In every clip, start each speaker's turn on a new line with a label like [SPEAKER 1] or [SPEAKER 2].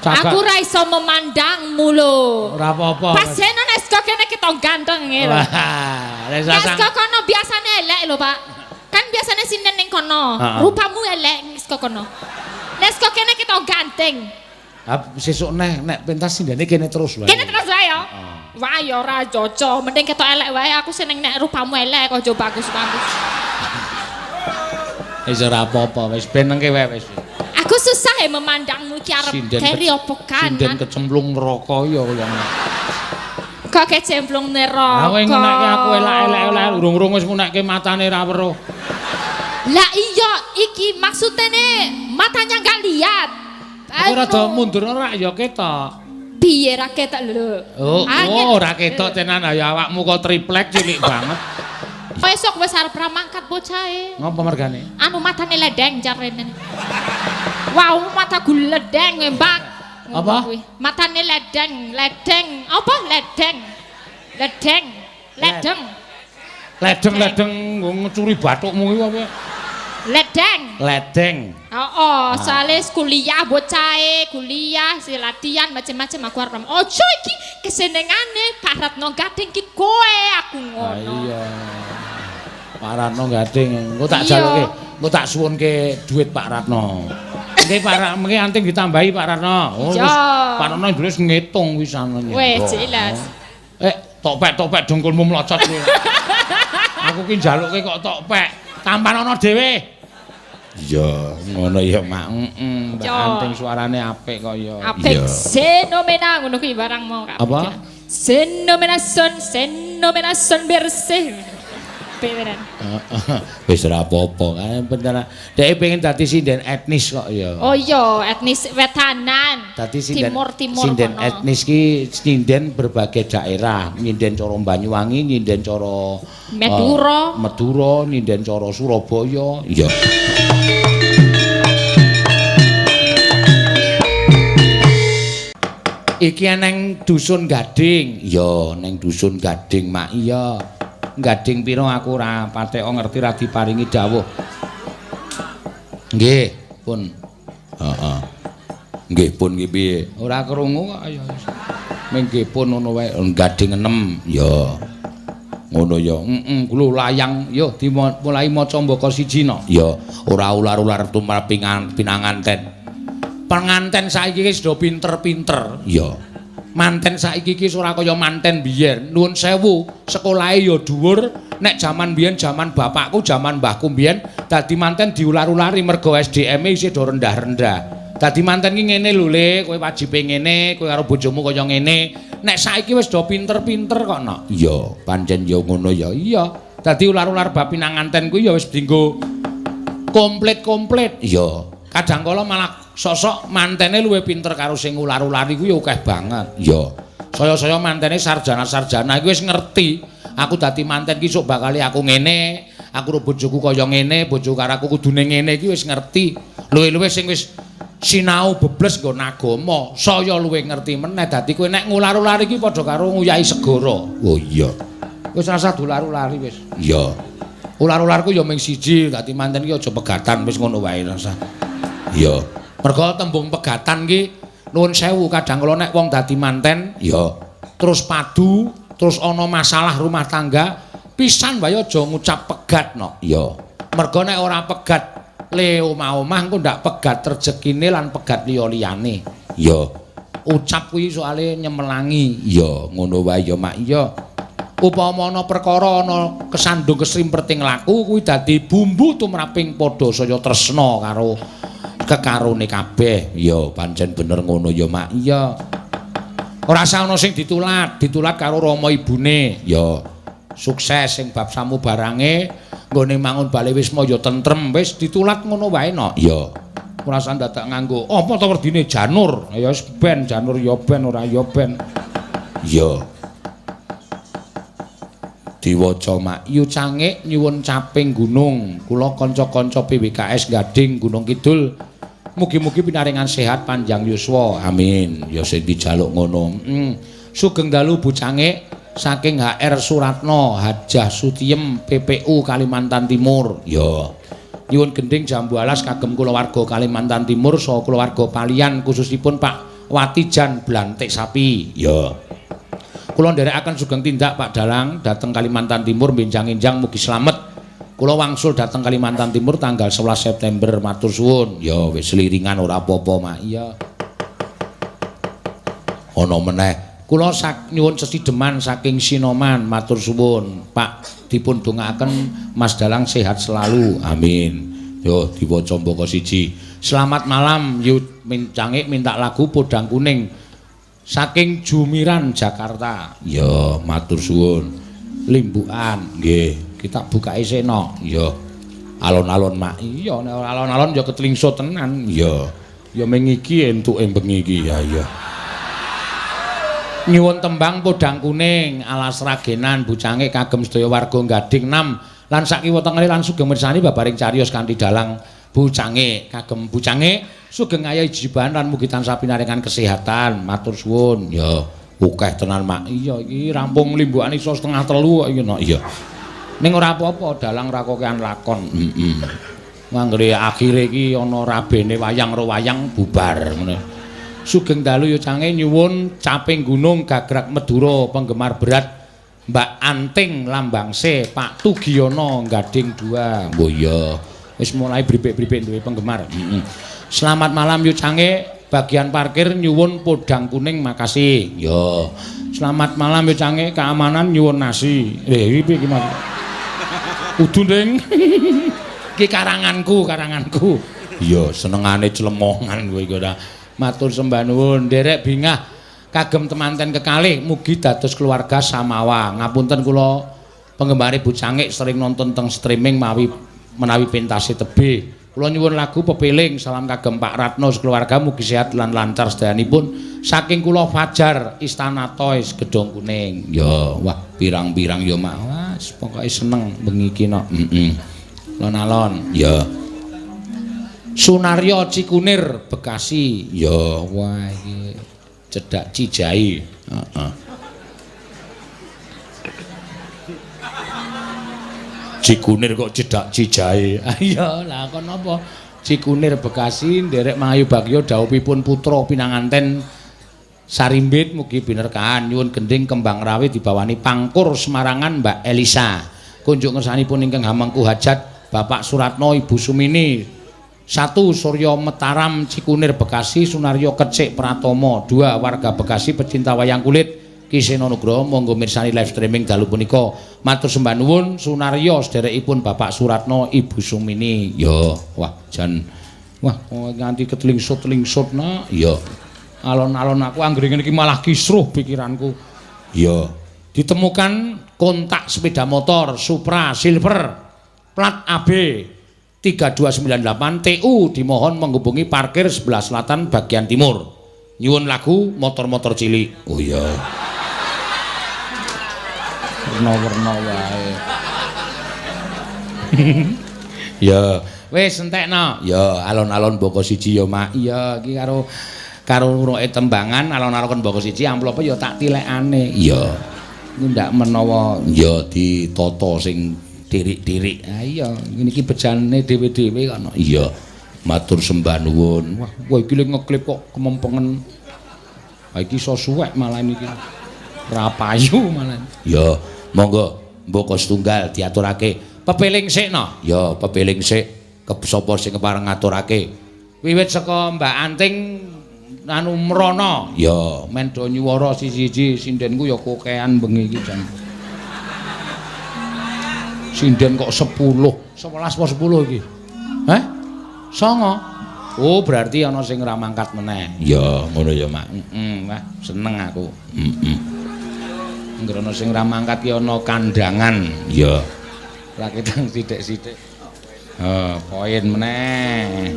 [SPEAKER 1] Aku ora iso memandangmu lho.
[SPEAKER 2] Ora apa-apa.
[SPEAKER 1] Pas jeno nek saka kene ketok ganteng lho.
[SPEAKER 2] Wah, nek
[SPEAKER 1] Nek saka kono biasane elek lho, Pak. Kan biasane sinden ning kono. Rupamu elek saka kono. Nek saka kene ketok ganteng.
[SPEAKER 2] Ha sesuk neh nek pentas sindene kene terus wae.
[SPEAKER 1] Kene terus wae ya. Wah ya ora cocok, mending ketok elek wae. Aku seneng nek rupamu elek kok aja bagus-bagus.
[SPEAKER 2] Wis ora apa-apa, wis ben nengke wae wis.
[SPEAKER 1] Aku susah ya memandangmu iki arep keri apa kanan.
[SPEAKER 2] Sinden kecemplung neraka ya kaya ngono.
[SPEAKER 1] Kok kecemplung neraka.
[SPEAKER 2] Ha kowe ngunekke aku elek-elek urung-urung wis ngunekke matane ra weruh.
[SPEAKER 1] Lah iya iki maksudene matanya enggak lihat.
[SPEAKER 2] Aku rada mundur ora ya ketok.
[SPEAKER 1] Piye ra ketok lho.
[SPEAKER 2] Oh, oh ora ketok tenan ya awakmu kok triplek cilik banget.
[SPEAKER 1] Besok wis arep ra mangkat bocahe.
[SPEAKER 2] Ngopo mergane?
[SPEAKER 1] Anu matane ledeng jarene. Wow, mataku ledeng mbak.
[SPEAKER 2] Apa?
[SPEAKER 1] Matane ledeng, ledeng. Apa ledeng? Ledeng, ledeng.
[SPEAKER 2] Ledeng-ledeng ngecuri bathukmu iki apa?
[SPEAKER 1] Ledeng.
[SPEAKER 2] Ledeng.
[SPEAKER 1] Heeh, soalé kuliah bocahe, kuliah, latihan macem-macem aku arep. Ojo iki kesenengane Pak Ratno Gading ki kowe aku ngono.
[SPEAKER 2] Iya. Pak Ratno Gading, engko tak jaluke, engko tak suwunke duit Pak Ratno. Nggih Pak Ratno, mengke anting ditambahi Pak Ratno. Oh, wis Pak Ratno wis ngitung wisan.
[SPEAKER 1] Wis jelas.
[SPEAKER 2] Topek-topek dengkulmu mlocot kuwi. Aku ki njaluke kok topek. Tampanono dhewe. Iya, ngono ya, Mak. Heeh, Mbak Anting suarane apik kok ya.
[SPEAKER 1] Apik fenomena ngono kuwi barang mau kabeh.
[SPEAKER 2] Apa?
[SPEAKER 1] Fenomena son, fenomena son bersih. Beneran.
[SPEAKER 2] Wis ora apa-apa kan bener. Dhek pengen dadi sinden etnis kok ya.
[SPEAKER 1] Oh iya, etnis wetanan.
[SPEAKER 2] Dadi sinden
[SPEAKER 1] Timur-timur
[SPEAKER 2] sinden etnis ki sinden berbagai daerah, nyinden cara Banyuwangi, nyinden cara
[SPEAKER 1] Madura,
[SPEAKER 2] Madura, nyinden cara Surabaya. Iya. Iki neng dusun Gading. Iya, neng dusun Gading, Mak. Iya. Gading pira aku ora patek ngerti ra diparingi dawuh. Nggih, pun. Heeh. Nggih pun ki piye? Ora krungu kok ya. Ming nggih pun ngono wae. Gading 6. Ya. Ngono ya. Heeh, kulo layang yo dimulai maca mbaka siji no. Ya, ora ular-ular tumrap pinanganten. Penganten saiki wis do pinter-pinter. Iya. Manten saiki iki ora kaya manten biyen. Nuwun sewu, sekolahe ya dhuwur. Nek jaman biyen, jaman bapakku, jaman mbahku biyen, dadi manten diular-ulari mergo SDM-e isih do rendah-rendah. Dadi manten ki ngene lho, Le, kowe wajibe ngene, kowe karo bojomu kaya ngene. Nek saiki wis do pinter-pinter kok, no. Iya, pancen ya ngono ya. Iya. Dadi ular-ular bab pinanganten kuwi ya wis dienggo komplit-komplit. Iya. Kadang kala malah sosok mantene luwih pinter karo sing ular-ulari kuwi ya akeh banget. Iya. Saya-saya mantene sarjana-sarjana iku wis ngerti. Aku dadi manten ki sok bakal aku ngene, aku karo bojoku kaya ngene, bojoku karo aku kudune ngene iki wis ngerti. Luwih-luwih sing wis sinau bebles nggon agama, saya luwih ngerti meneh. Dadi kowe nek ngular-ulari iki padha karo nguyahi segara. Oh iya. Wis rasah diular-ulari wis. Iya. Ular-ularku ya ming siji, dadi manten ki aja pegatan wis ngono wae rasah. Iya. Mergo tembung pegatan ki nuwun sewu kadang kala nek wong dadi manten ya terus padu, terus ana masalah rumah tangga, pisan wae aja ngucap pegat no. Iya. Mergo nek ora pegat le omah-omah engko ndak pegat rejekine lan pegat liya-liyane. Iya. Ucap kuwi soale nyemelangi. Iya, ngono wae ya, Mak. Iya. Upama ana perkara ana kesandung kesrimpeting laku kuwi dadi bumbu tumraping padha saya tresna karo kekarone kabeh. Ya pancen bener ngono ya, Mak. Iya. Ora usah ana sing ditulat, ditulat karo rama ibune. Ya. Sukses sing bab samubarange, nggone mangun bale wisma ya tentrem, wis ditulat ngono wae no. Iya. Ora usah dadak nganggo apa ta werdine janur. Ya wis ben janur ya ben ora ya ben. Iya. Diwaca Mak Yu Cangik nyuwun caping gunung. Kula kanca-kanca PWKS Gading Gunung Kidul. Mugi-mugi pinaringan sehat panjang yuswa. Amin. Ya sing dijaluk ngono. Sugeng dalu Bu Cangik saking HR Suratno Hajah Sutiem PPU Kalimantan Timur. Ya. Nyuwun gending jambu alas kagem kulawarga Kalimantan Timur saha kulawarga Palian khususipun Pak Watijan Blantik Sapi. Ya. Kula nderekaken sugeng tindak Pak Dalang dhateng Kalimantan Timur benjang-enjang mugi slamet. Kula wangsul dhateng Kalimantan Timur tanggal 11 September matur suwun. Ya wis liringan ora apa-apa, Mak. Iya. Ana meneh. Kula nyuwun sesideman saking Sinoman matur suwun. Pak dipun dongaaken Mas Dalang sehat selalu. Amin. Yo diwaca mbaka siji. Selamat malam Yu Cangik minta lagu Podang Kuning saking Jumiran Jakarta. Ya matur suwun. Limbukan nggih, kita bukake seno. Ya. Alon-alon Mak. Iya nek alon-alon ya ketlingsut tenan. Ya. Ya ming iki entuke bengi iki. Ya iya. Nyuwun tembang Podang Kuning alas Ragenan Bu Cangik kagem sedaya warga Gading 6 lan sakiwa tengene lan sugeng mirsani babaring cariyos kanthi dalang Bu Cangik kagem Bu Cangik sugeng ngayahi jibahan lan mugi tansah pinaringan kesehatan matur suwun. Ya akeh tenan Mak. Iya iki rampung limbukane iso 2:30 kok iki no. Iya ning ora apa-apa dalang ra kokean lakon. Heeh. Anggere akhire iki ana rabene wayang ro wayang bubar ngono. Sugeng dalu ya Cange nyuwun Caping Gunung Gagrak Madura penggemar berat Mbak Anting Lambang C Pak Tugiono Gading 2. Oh iya wis mulai bribik-bribik duwe penggemar. Heeh. Selamat malam yu Cange bagian parkir nyuwun Podang Kuning makasih. Ya. Selamat malam yu Cange keamanan nyuwun nasi. Eh iki piye iki Mas? Kudu ning. Iki karanganku, karanganku. Iya senengane clemongan kowe iki ora. Matur sembah nuwun nderek bingah kagem temanten kekalih mugi dados keluarga samawa. Ngapunten kula penggemare Bu Cangik sering nonton teng streaming mawi menawi pentase tebih. Kula nyuwun lagu Pepiling salam kagem Pak Ratno sekeluarga mugi sehat lan lancar sedayanipun. Saking kula Fajar Istana Toys Gedhong Kuning. Ya wah pirang-pirang ya Mak. Wah pokoke seneng bengi iki nok. Heeh. Alon-alon. Ya. Sunaryo Cikunir Bekasi. Ya wah iki cedhak Cijai. Heeh. Cikunir kok cedhak Cijai. Iya lah kon napa? Cikunir Bekasi nderek Mangayu Bagyo dhawuhipun putra pinanganten Sarimbit mugi binerkahan nyuwun gending Kembang Rawe dibawani Pangkur Semarangan Mbak Elisa. Kunjuk ngersanipun ingkang hamengku hajat Bapak Suratno Ibu Sumini. 1 Surya Mataram Cikunir Bekasi Sunaryo Kecik Pratomo. 2 warga Bekasi pecinta wayang kulit Ki Seno Nugroho monggo mirsani live streaming dalu punika. Matur sembah nuwun Sunaryo sederekipun Bapak Suratno Ibu Sumini. Ya wah jan wah nganti ketlingsut-tlingsut nak. Ya alon-alon aku anggere ngene iki malah kisruh pikiranku. Ya ditemukan kontak sepeda motor Supra Silver plat AB 3298 TU dimohon menghubungi parkir sebelah selatan bagian timur. Nyuwun lagu motor-motor cilik. Oh iya. Werna-werna wae. Ya, wis entekno. Ya, alon-alon boko siji ya, Mak. Iya, iki karo karo ngrungokke tembangan alon-alon kon boko siji amplope ya tak tilekane. Iya. Ndak menawa ya ditata sing dirik-dirik. Ha iya, ngene iki bejane dhewe-dhewe kono. Iya. Matur sembah nuwun. Wah, kowe iki le ngeklip kok kemempengen. Ha iki iso suwek malah niki. Ora payu malah. Ya, monggo mboko setunggal diaturake. Pepeling sik no. Ya, pepeling sik. Sapa sing kepareng ngaturake? Wiwit saka Mbak Anting anu mrono. Ya, men do nyuwara siji-siji sindenku ya kokean bengi iki jan. Sinden kok 10, 11 apa 10 iki? Heh? 9. Oh, berarti ana sing ora mangkat meneh. Ya, ngono ya, Mak. Heeh, wah, seneng aku. Heeh. Anggere ana sing ora mangkat ki ana kandangan. Ya. Raketang sithik-sithik. Heh, poin meneh.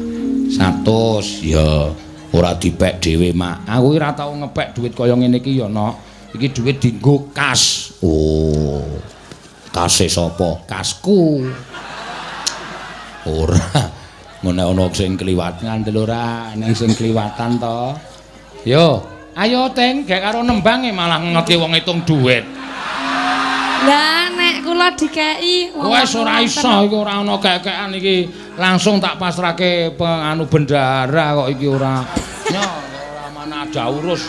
[SPEAKER 2] 100. Ya, ora dipek dhewe, Mak. Aku ora tau ngepek duit kaya ngene iki ya, Nok. Iki duit dienggo kas. Oh. Kase sapa? Kasku. Ora. Ngono ana sing kliwat ngandel ora, ning sing kliwatan to. Yo, ayo Teng, gek karo nembange malah ngerti wong ngitung duit.
[SPEAKER 3] Lah nek kula dikeki wong
[SPEAKER 2] wis ora iso iki ora ana kek-kekan iki. Langsung tak pasrahke anu bendahara kok iki ora. Nyo, ora Ana ada urus.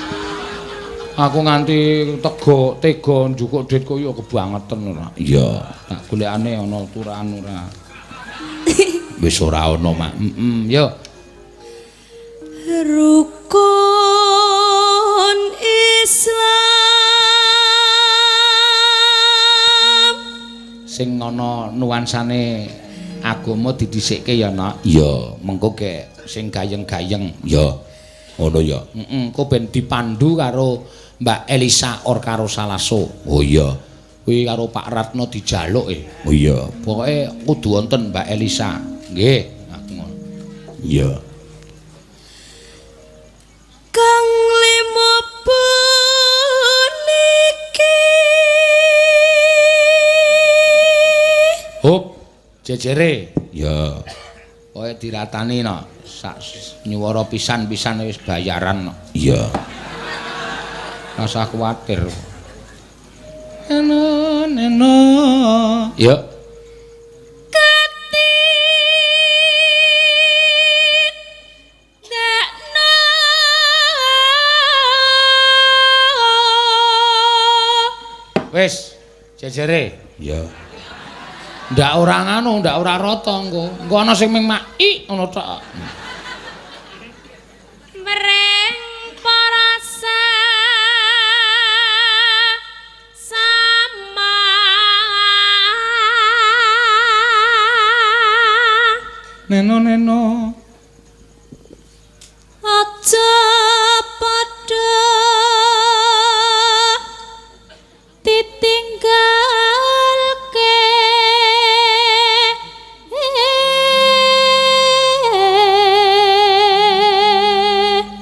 [SPEAKER 2] Aku nganti tego tega njukuk dhuwit koyo kebangeten ora. Iya, tak golekane ana turahan ora. Wis ora ana, Mak. Heeh, yo.
[SPEAKER 3] Rukun Islam
[SPEAKER 2] sing ana nuansane agama didhisikke ya, Nak. Iya, mengko kek sing gayeng-gayeng. Ya. Ngono ya. Heeh, engko ben dipandu karo Mbak Elisa or karo Salaso. Oh iya. Kuwi karo Pak Ratno dijaluk e. Oh iya. Pokoke kudu wonten Mbak Elisa. Nggih, aku ngono. Iya.
[SPEAKER 3] Kang lima puniki.
[SPEAKER 2] Hop, jejere. Ya. Pokoke diratani no. Sak nyuwara pisan-pisan wis bayaran no. Iya. Rasa kuwatir. Eno neno. Ya.
[SPEAKER 1] Ketindakno.
[SPEAKER 2] Wis, jejere. Ya. Ndak ora nganu, ndak ora rata engko. Engko ana sing ming maki ngono tok.
[SPEAKER 1] Mring para sama.
[SPEAKER 2] Neno neno.
[SPEAKER 3] Aja padha ditinggalke.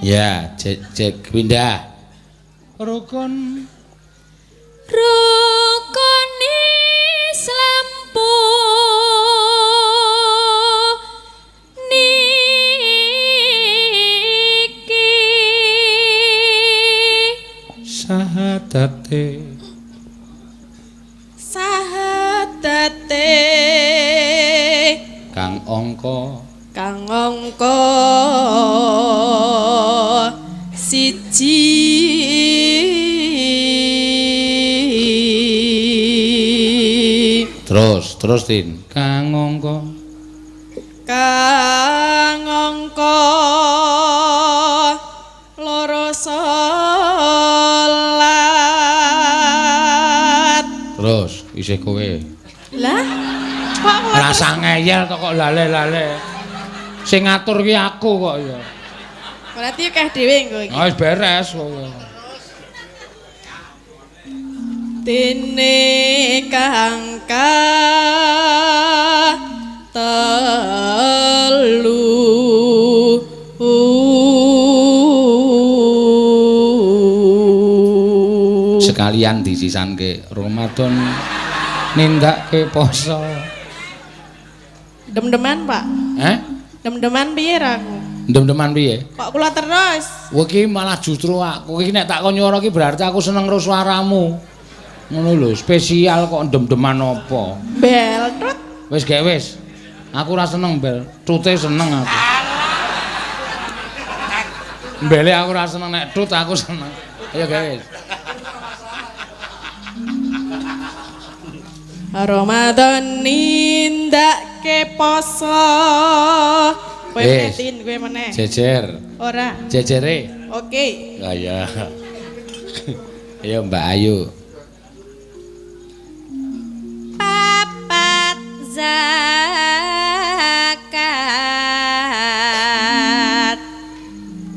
[SPEAKER 2] Ya, cek pindah. Rukun
[SPEAKER 1] Rukun Islam puniki.
[SPEAKER 2] Sahadate.
[SPEAKER 4] Sahadate
[SPEAKER 2] kang angka
[SPEAKER 4] kang angka siji.
[SPEAKER 2] Terus, terus Tin. Kang angka
[SPEAKER 4] kang angka loro salat.
[SPEAKER 2] Terus isih kowe.
[SPEAKER 4] Lah, kok
[SPEAKER 2] rasa ngeyel to kok lale-lale. Sing ngatur ki aku kok ya.
[SPEAKER 4] Berarti akeh dhewe engko iki.
[SPEAKER 2] Wis beres kowe.
[SPEAKER 4] Dene kang telu.
[SPEAKER 2] Sekalian disisanke Ramadan nindakke poso.
[SPEAKER 4] Dem-deman, Pak.
[SPEAKER 2] Heh?
[SPEAKER 4] Dem-deman piye ra aku?
[SPEAKER 2] Dem-deman piye?
[SPEAKER 4] Kok kula terus?
[SPEAKER 2] Kowe iki malah justru aku iki nek tak kon nyuara iki berarti aku seneng karo suaramu. Ngono lho, spesial kok dem-deman apa?
[SPEAKER 4] Bel trut.
[SPEAKER 2] Wis gek wis. Aku ora seneng bel, trute seneng aku. Bele aku ora seneng nek trut aku seneng. Ayo gek wis.
[SPEAKER 4] Ramadan nindake poso. Kowe meneh Tin, kowe meneh.
[SPEAKER 2] Jejer.
[SPEAKER 4] Ora.
[SPEAKER 2] Jejere.
[SPEAKER 4] Oke.
[SPEAKER 2] Lah ya. Ayo Mbak Ayu.
[SPEAKER 3] Papat zakat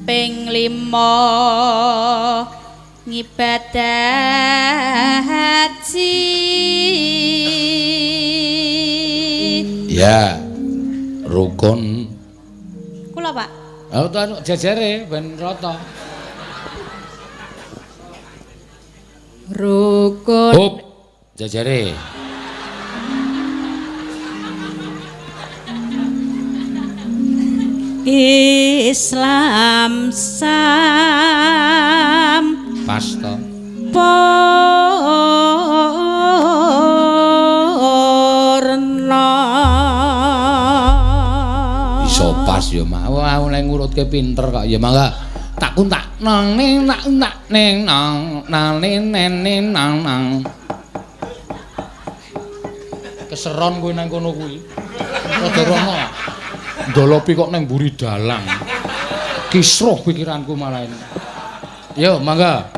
[SPEAKER 3] ping 5 ngibadah haji.
[SPEAKER 2] Ya. Rukun
[SPEAKER 3] kula, Pak.
[SPEAKER 2] Oh, to jejere ben rata.
[SPEAKER 3] Rukun.
[SPEAKER 2] Hop, jejere.
[SPEAKER 3] Islam sam
[SPEAKER 2] pas to.
[SPEAKER 3] Purna.
[SPEAKER 2] Iso pas ya, Mak. Wah, aku nek ngurutke pinter kok ya, mangga tak kuntak nang ning nak nak ning nang nang ning ning nang nang. Keseron kowe nang kono kuwi. Rada rono. Ndolopi kok nang mburi dalang. Kisruh pikiranku malah ini. Yo, mangga.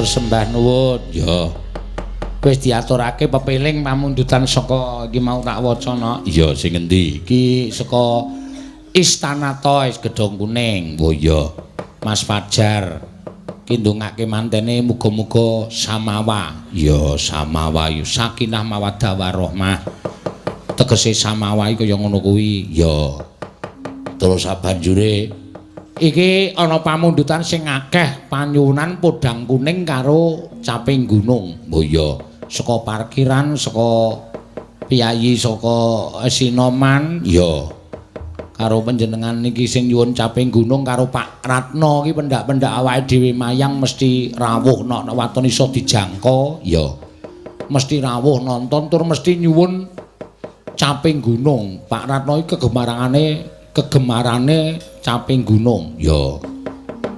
[SPEAKER 2] Sembah nuwun. Ya. Wis diaturake pepiling pamundutan saka iki mau tak waca no. Iya, sing endi? Iki saka Istana Toys Gedhong Kuning. Oh iya. Mas Fajar ki ndongake mantene muga-muga samawa. Ya samawa ya sakinah mawaddah warahmah. Tegese samawa iki kaya ngono kuwi. Ya. Terus sabanjure iki ana pamundutan sing akeh panyuwunan podang kuning karo caping gunung. Oh iya, saka parkiran, saka piyayi, saka sinoman. Ya. Karo panjenengan niki sing nyuwun caping gunung karo Pak Ratno iki pendak-pendak awake dhewe mayang mesti rawuh nek waton iso dijangka ya. Mesti rawuh nonton tur mesti nyuwun caping gunung. Pak Ratno iki kegemarane caping gunung ya.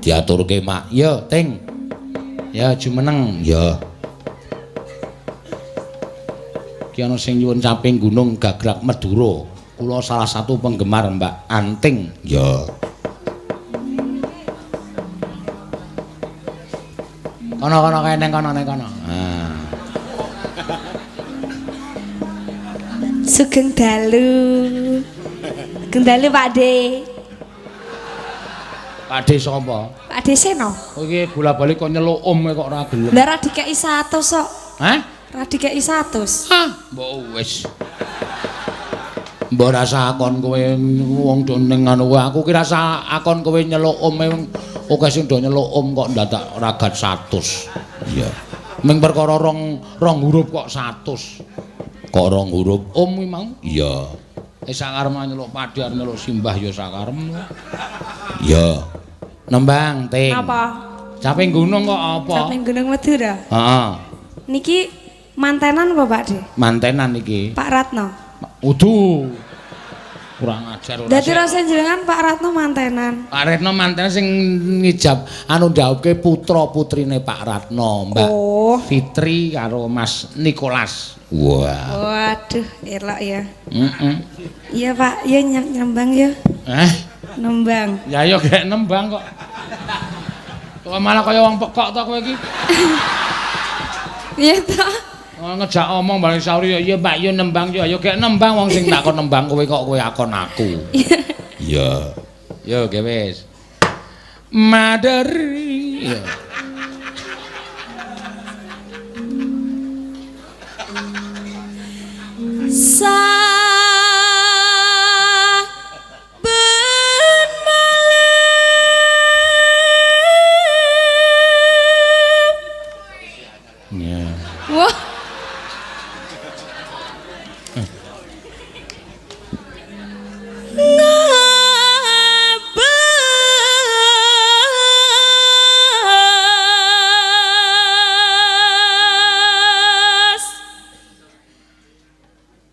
[SPEAKER 2] Diaturke Mak. Ya, Ting. Ya jumeneng ya. Ki ana sing nyuwun caping gunung gagrak Madura. Kula salah satu penggemar Mbak Anting. Ya. Kono-kono kae neng kono neng kono. Ah.
[SPEAKER 3] Sugeng dalu. Sugeng dalu Pak De.
[SPEAKER 2] Pak De sapa?
[SPEAKER 3] Pak De Seno.
[SPEAKER 2] Oh iki bola-bali kok nyeluk om kok ora gelem.
[SPEAKER 3] Lah ra dikeki 100 kok.
[SPEAKER 2] Hah?
[SPEAKER 3] Ra dikeki 100.
[SPEAKER 2] Hah, mbok wis. Mbok rasa akon kowe wong do ning anu aku ki rasa akon kowe nyeluk om akeh sing do nyeluk om kok ndadak ragat 100. Iya. Ming perkara rong huruf kok 100. Kok rong huruf om kuwi mau? Iya. Sakarepmu nyeluk Pakde arep nyeluk simbah ya sakarepmu. Iya. Nembang, Ting.
[SPEAKER 3] Apa?
[SPEAKER 2] Caping gunung kok apa?
[SPEAKER 3] Caping gunung Madura.
[SPEAKER 2] Heeh.
[SPEAKER 3] Niki mantenan apa Pak De?
[SPEAKER 2] Mantenan iki.
[SPEAKER 3] Pak Ratno.
[SPEAKER 2] Udu. Kurang ajar ora.
[SPEAKER 3] Dadi rasa jenengan Pak Ratno mantenan.
[SPEAKER 2] Pak Ratno mantenan sing ngijab anu ndhawuhke putra-putrine Pak Ratno, Mbak
[SPEAKER 3] oh.
[SPEAKER 2] Fitri karo Mas Nicholas. Wah.
[SPEAKER 3] Waduh, elok ya.
[SPEAKER 2] Heeh.
[SPEAKER 3] Iya, Pak, ya nembang ya.
[SPEAKER 2] Eh?
[SPEAKER 3] Nembang.
[SPEAKER 2] Ya ya gek nembang kok. Kok malah kaya wong pekok to kowe iki.
[SPEAKER 3] Iya to.
[SPEAKER 2] Ngejak omong balik sauri ya iya Mbak yo nembang yo ayo gek nembang wong sing takon nembang kowe kok kowe akon aku. Iya. Yo ge wis. Maderi. Iya.
[SPEAKER 3] Saben malam.
[SPEAKER 2] Iya.
[SPEAKER 3] Wah. Ngabas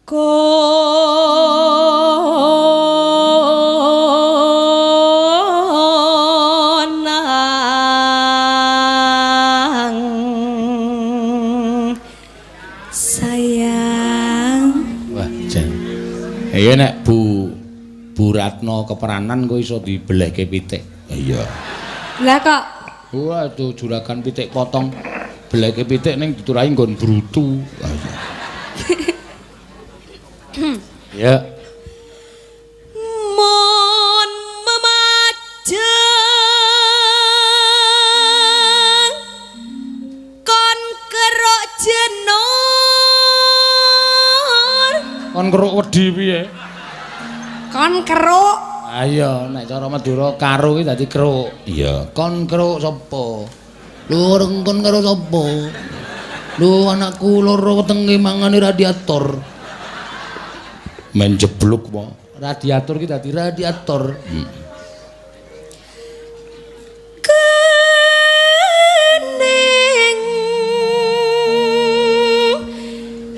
[SPEAKER 3] konang sayang.
[SPEAKER 2] Wah, jan. Iya nek Bu Ratno keperanan kowe iso dibelehke pitik. Iya.
[SPEAKER 3] Lah kok
[SPEAKER 2] waduh juragan pitik potong belehke pitik ning diturahi nggon brutu. Ya.
[SPEAKER 3] Mun memajeng kon keruk jenur.
[SPEAKER 2] Kon keruk wedi piye?
[SPEAKER 3] Kon keruk.
[SPEAKER 2] Ayo nek cara Madura karo iki dadi keruk. Iya, kon keruk sapa? Lho kon karo sapa? Lho anakku loro wetenge mangane radiator. Menjebluk wae. Radiator ki dadi radiator.
[SPEAKER 3] Kening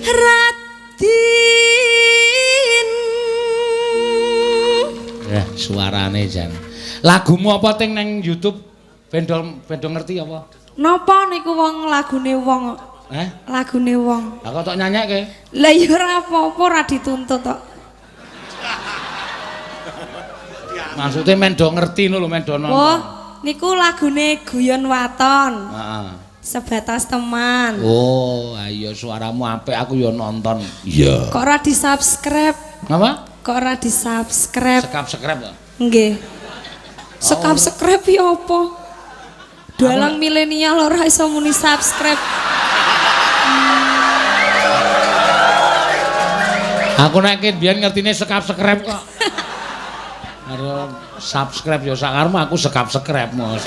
[SPEAKER 3] Radin.
[SPEAKER 2] Ya, suarane jan. Lagumu apa ting nang YouTube? Ben do ngerti apa?
[SPEAKER 3] Napa niku wong lagune wong?
[SPEAKER 2] Eh?
[SPEAKER 3] Lagune wong.
[SPEAKER 2] Lah kok tok nyanyekke?
[SPEAKER 3] Lah ya ora apa-apa, ora dituntut tok.
[SPEAKER 2] Maksudnya men do ngerti lho, men do nonton.
[SPEAKER 3] Oh, niku lagune Guyon Waton.
[SPEAKER 2] Heeh.
[SPEAKER 3] Sebatas teman.
[SPEAKER 2] Oh, ayo suaramu apik aku ya nonton. Iya.
[SPEAKER 3] Kok ora di-subscribe?
[SPEAKER 2] Napa?
[SPEAKER 3] Kok ora di-subscribe?
[SPEAKER 2] Sekap-subscribe to?
[SPEAKER 3] Nggih. Sekap-subscribe ya apa? Dalang milenial ora iso muni subscribe.
[SPEAKER 2] Aku nek biyen ngertine sekap-subscribe kok. Karo subscribe ya sakarmu aku sekap-subscribe Mas.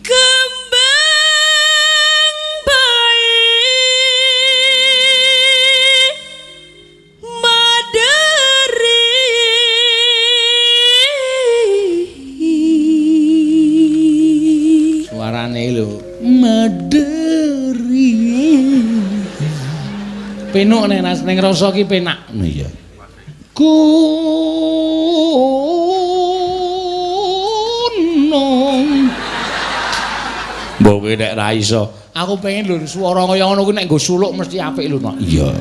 [SPEAKER 3] Kembang baik
[SPEAKER 2] Penuk ning ning rasa ki penak. Iya. Gunung. Mbok kowe nek ra iso, aku pengen lho swara kaya ngono kuwi nek nggo suluk mesti apik lho, Nok. Iya.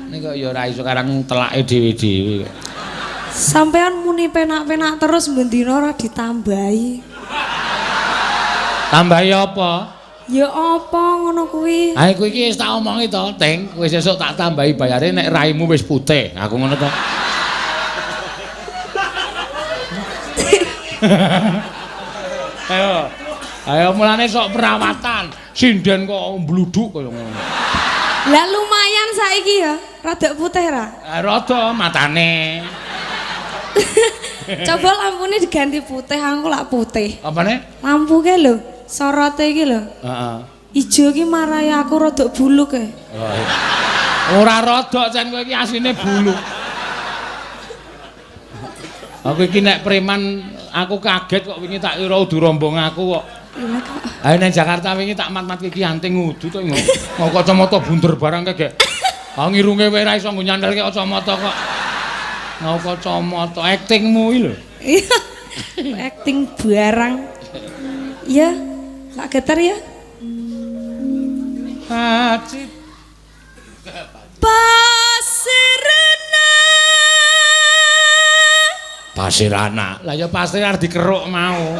[SPEAKER 2] Nek kok ya ora iso karang telake dhewe-dhewe.
[SPEAKER 3] Sampean muni penak-penak terus bendina ora ditambahi.
[SPEAKER 2] Tambahi apa?
[SPEAKER 3] Ya apa ngono kuwi?
[SPEAKER 2] Ha kowe iki wis tak omongi to, Ting. Kowe sesuk tak tambahi bayare nek raimu wis putih. Aku ngono to. Ayo. Ayo mulane sok perawatan. Sinden kok mbluduk kaya ngono.
[SPEAKER 3] Lah lumayan saiki ya, rada putih ra?
[SPEAKER 2] Rada matane.
[SPEAKER 3] Coba lampune diganti putih, aku lak putih.
[SPEAKER 2] Apane?
[SPEAKER 3] Lampu ke lho, sorote iki lho.
[SPEAKER 2] Heeh.
[SPEAKER 3] Ijo ki marai aku rada buluk e.
[SPEAKER 2] Ora rada jan kowe iki asline buluk. Aku iki nek preman aku kaget kok wingi tak kira udu rombong aku kok.
[SPEAKER 3] Iya kok.
[SPEAKER 2] Ayo nang Jakarta wingi tak mat-mat iki anting udu to nggo kacamata bunder barang kek. Ah ngirunge wae ra iso nggo nyandelke kacamata kok. Nggo kacamata aktingmu iki lho.
[SPEAKER 3] Iya. Acting barang. Iya, tak getar ya.
[SPEAKER 2] Pacit.
[SPEAKER 3] Pasirana.
[SPEAKER 2] Pasirana. Lah ya pasir arep dikeruk mau.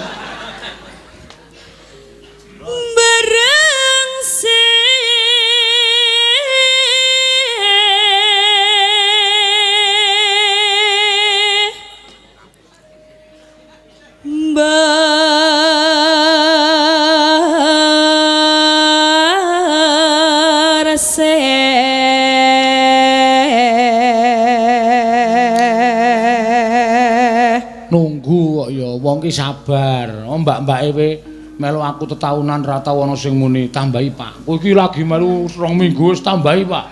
[SPEAKER 2] Nunggu kok ya wong ki sabar. Oh mbak-mbake we melu aku tetaunan ra tau ana sing muni tambahi Pak. Kowe iki lagi melu 2 minggu wis tambahi Pak.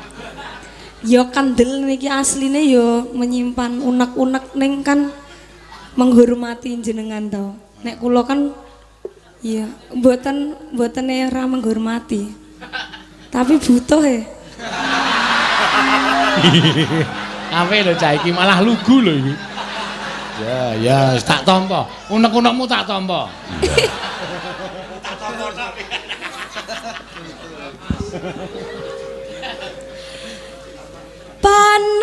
[SPEAKER 3] Ya kandel niki asline ya menyimpan unek-unek ning kan menghormati jenengan to. Nek kula kan iya mboten mboten ora menghormati. Tapi butuh e.
[SPEAKER 2] Ape lho cah iki malah lugu lho iki. Ya, ya, tak tampa. Unek-unekmu tak tampa. Tak tampa tok.
[SPEAKER 3] Panas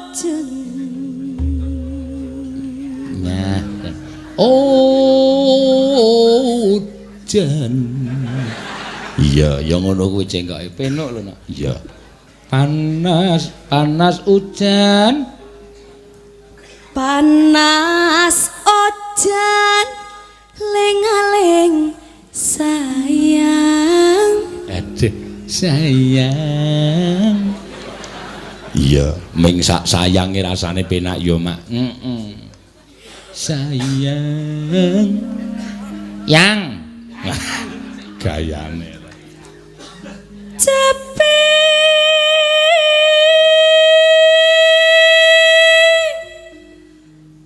[SPEAKER 3] ojen.
[SPEAKER 2] Nah, ojen. Iya, ya ngono kuwi cengkoke penuk lho, Nak. Iya. Panas, panas ujan.
[SPEAKER 3] Panas ojan ling-aling sayang.
[SPEAKER 2] Aduh, sayang. Iya, ming sak sayange rasane penak ya, Mak. Heeh. Sayang. Yang. Gayane.
[SPEAKER 3] Cepi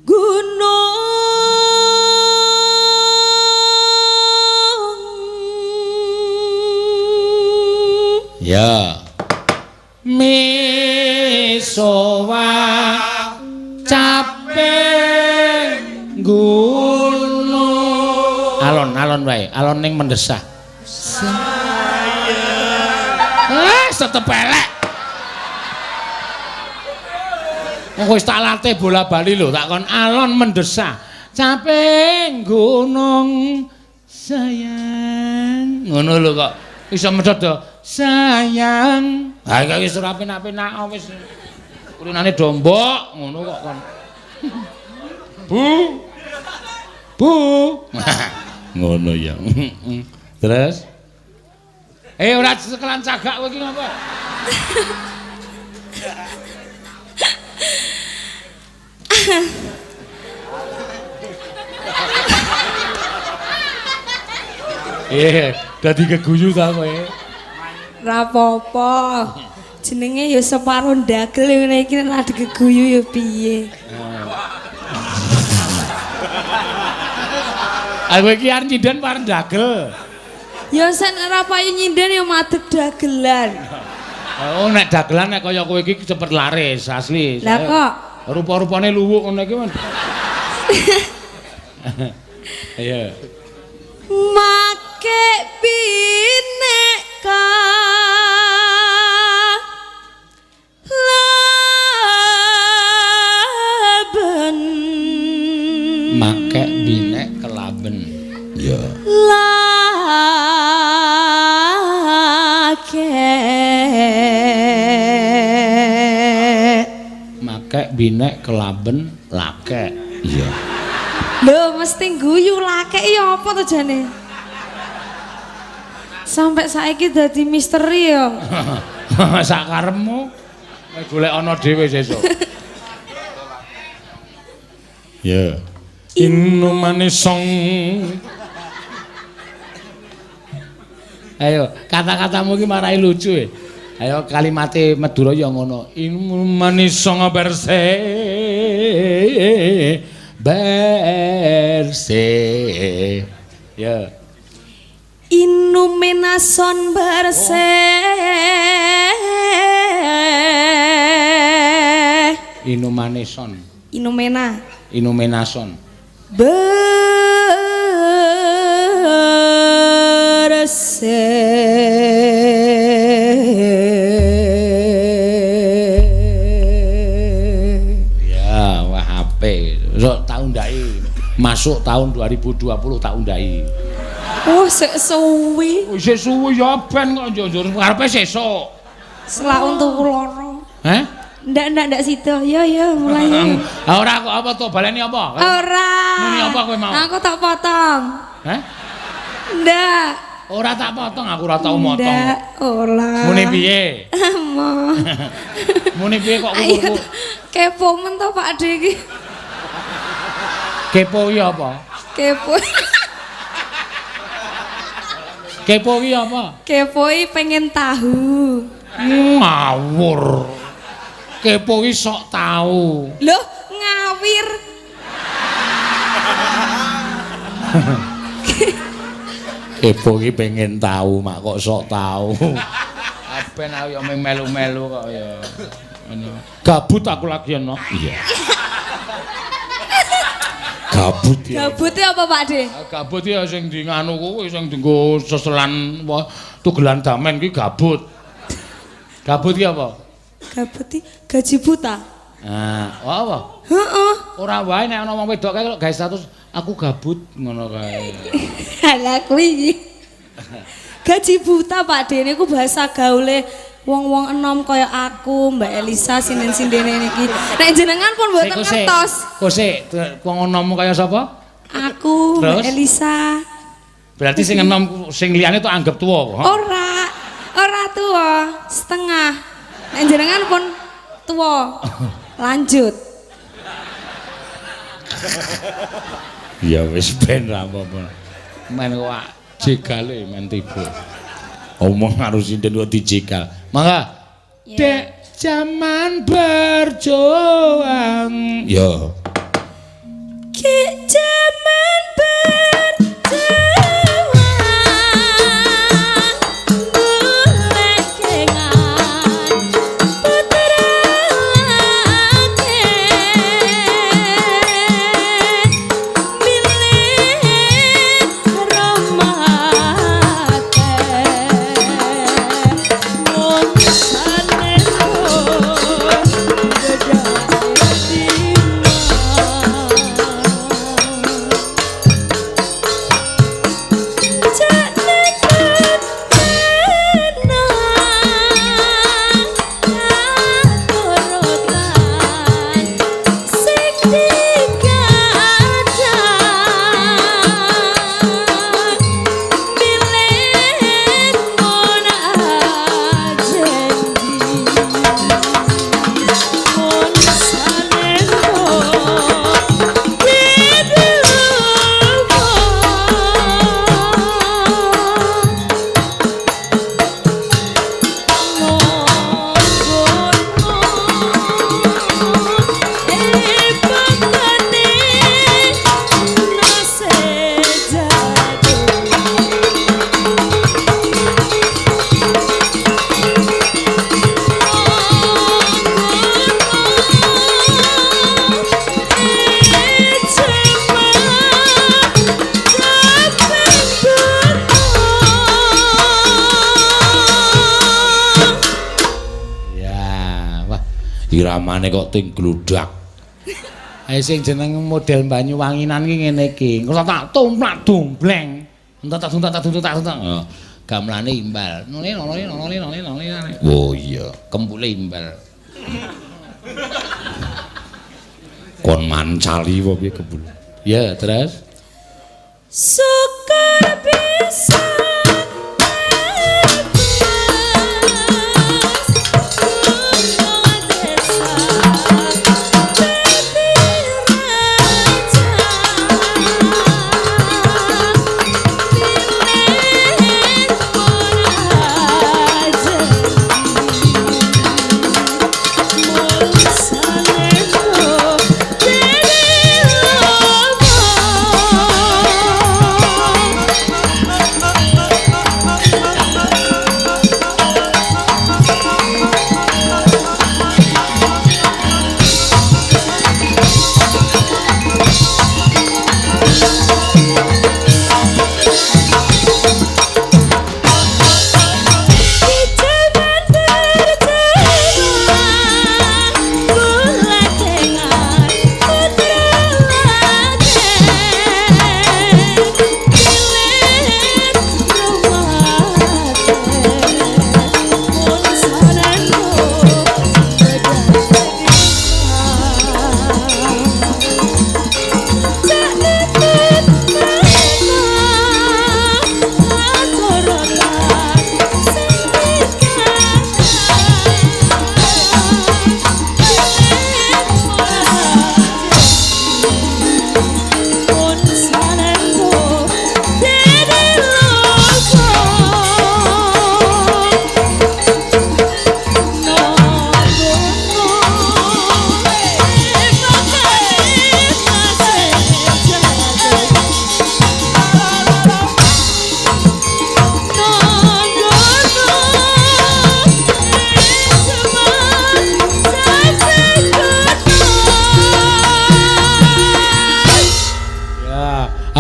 [SPEAKER 3] gunung.
[SPEAKER 2] Ya. Misowa capek gunung. Alon-alon wae, alon ning mendesah. Tetep elek. Wong wis tak latih bola-bali lho, tak kon alon mendesah. Capek gunung sayang. Ngono lho kok iso medhot to. Sayang. Ha iki wis ora penak-penak wis. Kulinane dombok ngono kok kon. Bu. Bu. Ngono ya. Terus ora sekelan cagak kowe iki ngapa? Dadi keguyu ta kowe.
[SPEAKER 3] Ora apa-apa. Jenenge ya separo ndagel ngene iki nek ora digeguyu ya piye.
[SPEAKER 2] Aku iki arep nyinden pareng dagel.
[SPEAKER 3] Ya sen ora payu nyinden ya madeg dagelan.
[SPEAKER 2] Oh nek dagelan nek kaya kowe iki cepet laris asli.
[SPEAKER 3] Lah kok
[SPEAKER 2] rupa-rupane luwuk ngono iki. Iya.
[SPEAKER 3] Make bineka laben.
[SPEAKER 2] Make binek kelaben. Iya.
[SPEAKER 3] Lake.
[SPEAKER 2] Make binek kelaben lake. Iya.
[SPEAKER 3] Lho mesti guyu lake ya apa to jane? Sampai saiki dadi misteri ya.
[SPEAKER 2] Sak karepmu kowe golek ana dhewe sesuk. Ya. Inumanisong. Ayo, kata-katamu iki marai lucu e. Ayo kalimate Madura ya ngono. Inumanisong berse. Berse. Ya.
[SPEAKER 3] Inumenason berse.
[SPEAKER 2] Inumaneson.
[SPEAKER 3] Inumena.
[SPEAKER 2] Inumenason.
[SPEAKER 3] Berse.
[SPEAKER 2] Ya, wah apik. Sok tak undai. Masuk tahun 2020 tak undai.
[SPEAKER 3] Oh, sik suwi.
[SPEAKER 2] Oh, sik suwi ya ben kok njur karepe sesuk.
[SPEAKER 3] Selak untuku loro.
[SPEAKER 2] Heh?
[SPEAKER 3] Ndak sida. Ya ya mulai.
[SPEAKER 2] Ha ora kok apa to baleni apa?
[SPEAKER 3] Ora.
[SPEAKER 2] Muni apa kowe mau?
[SPEAKER 3] Aku tak potong.
[SPEAKER 2] Heh?
[SPEAKER 3] Ndak.
[SPEAKER 2] Ora tak potong, aku ora tau motong.
[SPEAKER 3] Ndak, ora.
[SPEAKER 2] Muni piye?
[SPEAKER 3] Mo.
[SPEAKER 2] Muni piye kok kuku?
[SPEAKER 3] Kepo men to Pak De iki.
[SPEAKER 2] Kepo ki apa?
[SPEAKER 3] Kepo.
[SPEAKER 2] Kepo ki apa?
[SPEAKER 3] Kepo ki pengen tahu.
[SPEAKER 2] Ngawur. Kepo ki sok tahu.
[SPEAKER 3] Loh, ngawir.
[SPEAKER 2] Kepo ki pengen tahu, mak kok sok tahu. Ben aku ya melu-melu kok ya. Gabut aku lagi ana. Iya. Gabut ya.
[SPEAKER 3] Gabut ya apa Pak De?
[SPEAKER 2] Gabut ya sing di nganu kuwi sing dienggo seselan apa tugelan damen ki gabut. Gabut ki apa?
[SPEAKER 3] Gabut ki gaji buta.
[SPEAKER 2] Ah, apa?
[SPEAKER 3] Heeh.
[SPEAKER 2] Ora wae nek ana wong wedok kae kok gawe status aku gabut ngono kae.
[SPEAKER 3] Lah kuwi iki. Gaji buta Pak De niku bahasa gaule wong-wong enom kaya aku, Mbak Elisa sinden-sindene niki. Nek jenengan pun mboten ngertos.
[SPEAKER 2] Kok sik, wong enom kaya sapa?
[SPEAKER 3] Aku, Mbak Elisa.
[SPEAKER 2] Berarti sing enom sing liyane tok anggap tuwa kok.
[SPEAKER 3] Ora. Ora tuwa, setengah. Nek jenengan pun tuwa. Lanjut.
[SPEAKER 2] Ya wis ben ra apa-apa. Men kok jegale men tiba. Omong karo sinden kok dijegal. Mangga. Yeah. Dek jaman berjuang. Ya.
[SPEAKER 3] Dek jaman berjuang. Bulekengan putrake milik Romake.
[SPEAKER 2] Iramane kok ting gludak. Ayo sing jeneng model Banyuwanginan ki ngene iki. Engko tak tumplak dombleng. Entar tak tuntak tak tuntak tak tuntak. Oh, gamelane imbal. Nole nole nole nole nole. Oh iya, kempule imbal. Kon mancali apa piye kempul. Ya, terus
[SPEAKER 3] syukur bisa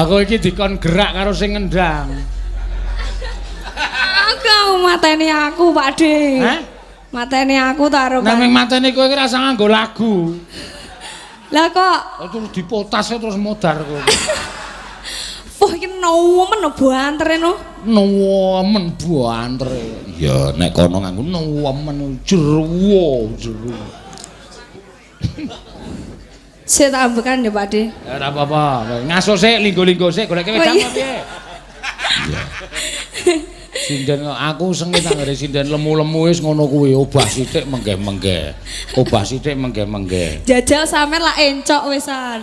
[SPEAKER 2] Aku iki dikon gerak karo sing ngendang.
[SPEAKER 3] Aku mateni aku, Pak De.
[SPEAKER 2] Hah?
[SPEAKER 3] Mateni aku ta karo.
[SPEAKER 2] Nek ming mateni kowe iki ra usah nganggo lagu.
[SPEAKER 3] Lah kok
[SPEAKER 2] terus dipotas terus modar kowe.
[SPEAKER 3] Wah iki nemen bantere no.
[SPEAKER 2] Nemen bantere. Ya nek kono nganggo nemen jeruwo jeru.
[SPEAKER 3] Sik tak ambekan ya Pak De.
[SPEAKER 2] Ya ora apa-apa. Ngaso sik linggo-linggo sik goleke wedang apa piye? Iya. Sinden kok aku sengit anggere sinden lemu-lemu wis ngono kuwi obah sithik menggeh-menggeh. Obah sithik menggeh-menggeh.
[SPEAKER 3] Jajal sampean lak encok wisan.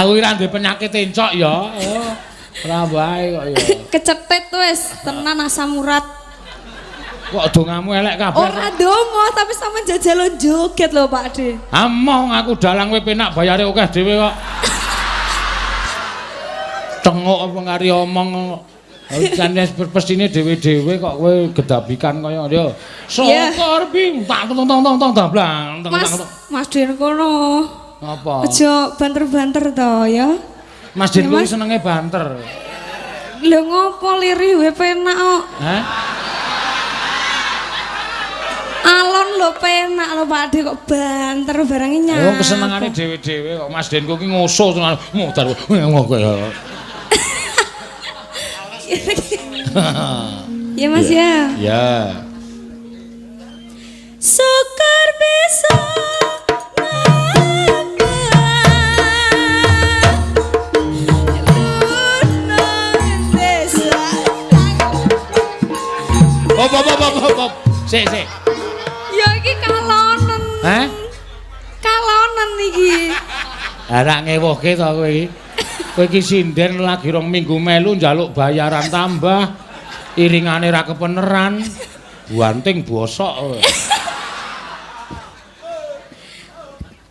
[SPEAKER 2] Aku ora duwe penyakit encok ya. Ora wae kok ya.
[SPEAKER 3] Kecetit wis tenan asam urat.
[SPEAKER 2] Kok dongamu elek kabeh?
[SPEAKER 3] Ora donga, tapi sampean jajal joget lho Pak De.
[SPEAKER 2] Amoh aku dalang kowe penak bayare akeh dhewe kok. Tengok apa ngari omong kok. Jane pestine dhewe-dhewe kok kowe gedabikan kaya yo. Syukur bim tak tong tong tong dablang.
[SPEAKER 3] Mas, Mas Den kono.
[SPEAKER 2] Apa?
[SPEAKER 3] Aja banter-banter to ya.
[SPEAKER 2] Mas Den kuwi senenge banter.
[SPEAKER 3] Lho ngopo lirih wae penak kok.
[SPEAKER 2] Hah?
[SPEAKER 3] Alon lho penak lho Pak De kok banter barangnya nyapa.
[SPEAKER 2] Wong kesenengane dhewe-dhewe kok Mas Denku ki ngoso tenan modar ngono.
[SPEAKER 3] Ya Mas ya.
[SPEAKER 2] Ya.
[SPEAKER 3] Syukur bisa
[SPEAKER 2] Op op op op op. Sik sik.
[SPEAKER 3] Ya iki kalonen.
[SPEAKER 2] Hah?
[SPEAKER 3] Kalonen iki.
[SPEAKER 2] Lah rak ngewuhke to kowe iki. Kowe iki sinden lagi rong minggu melu njaluk bayaran tambah. Iringane ra kepeneran. Banting bosok kowe.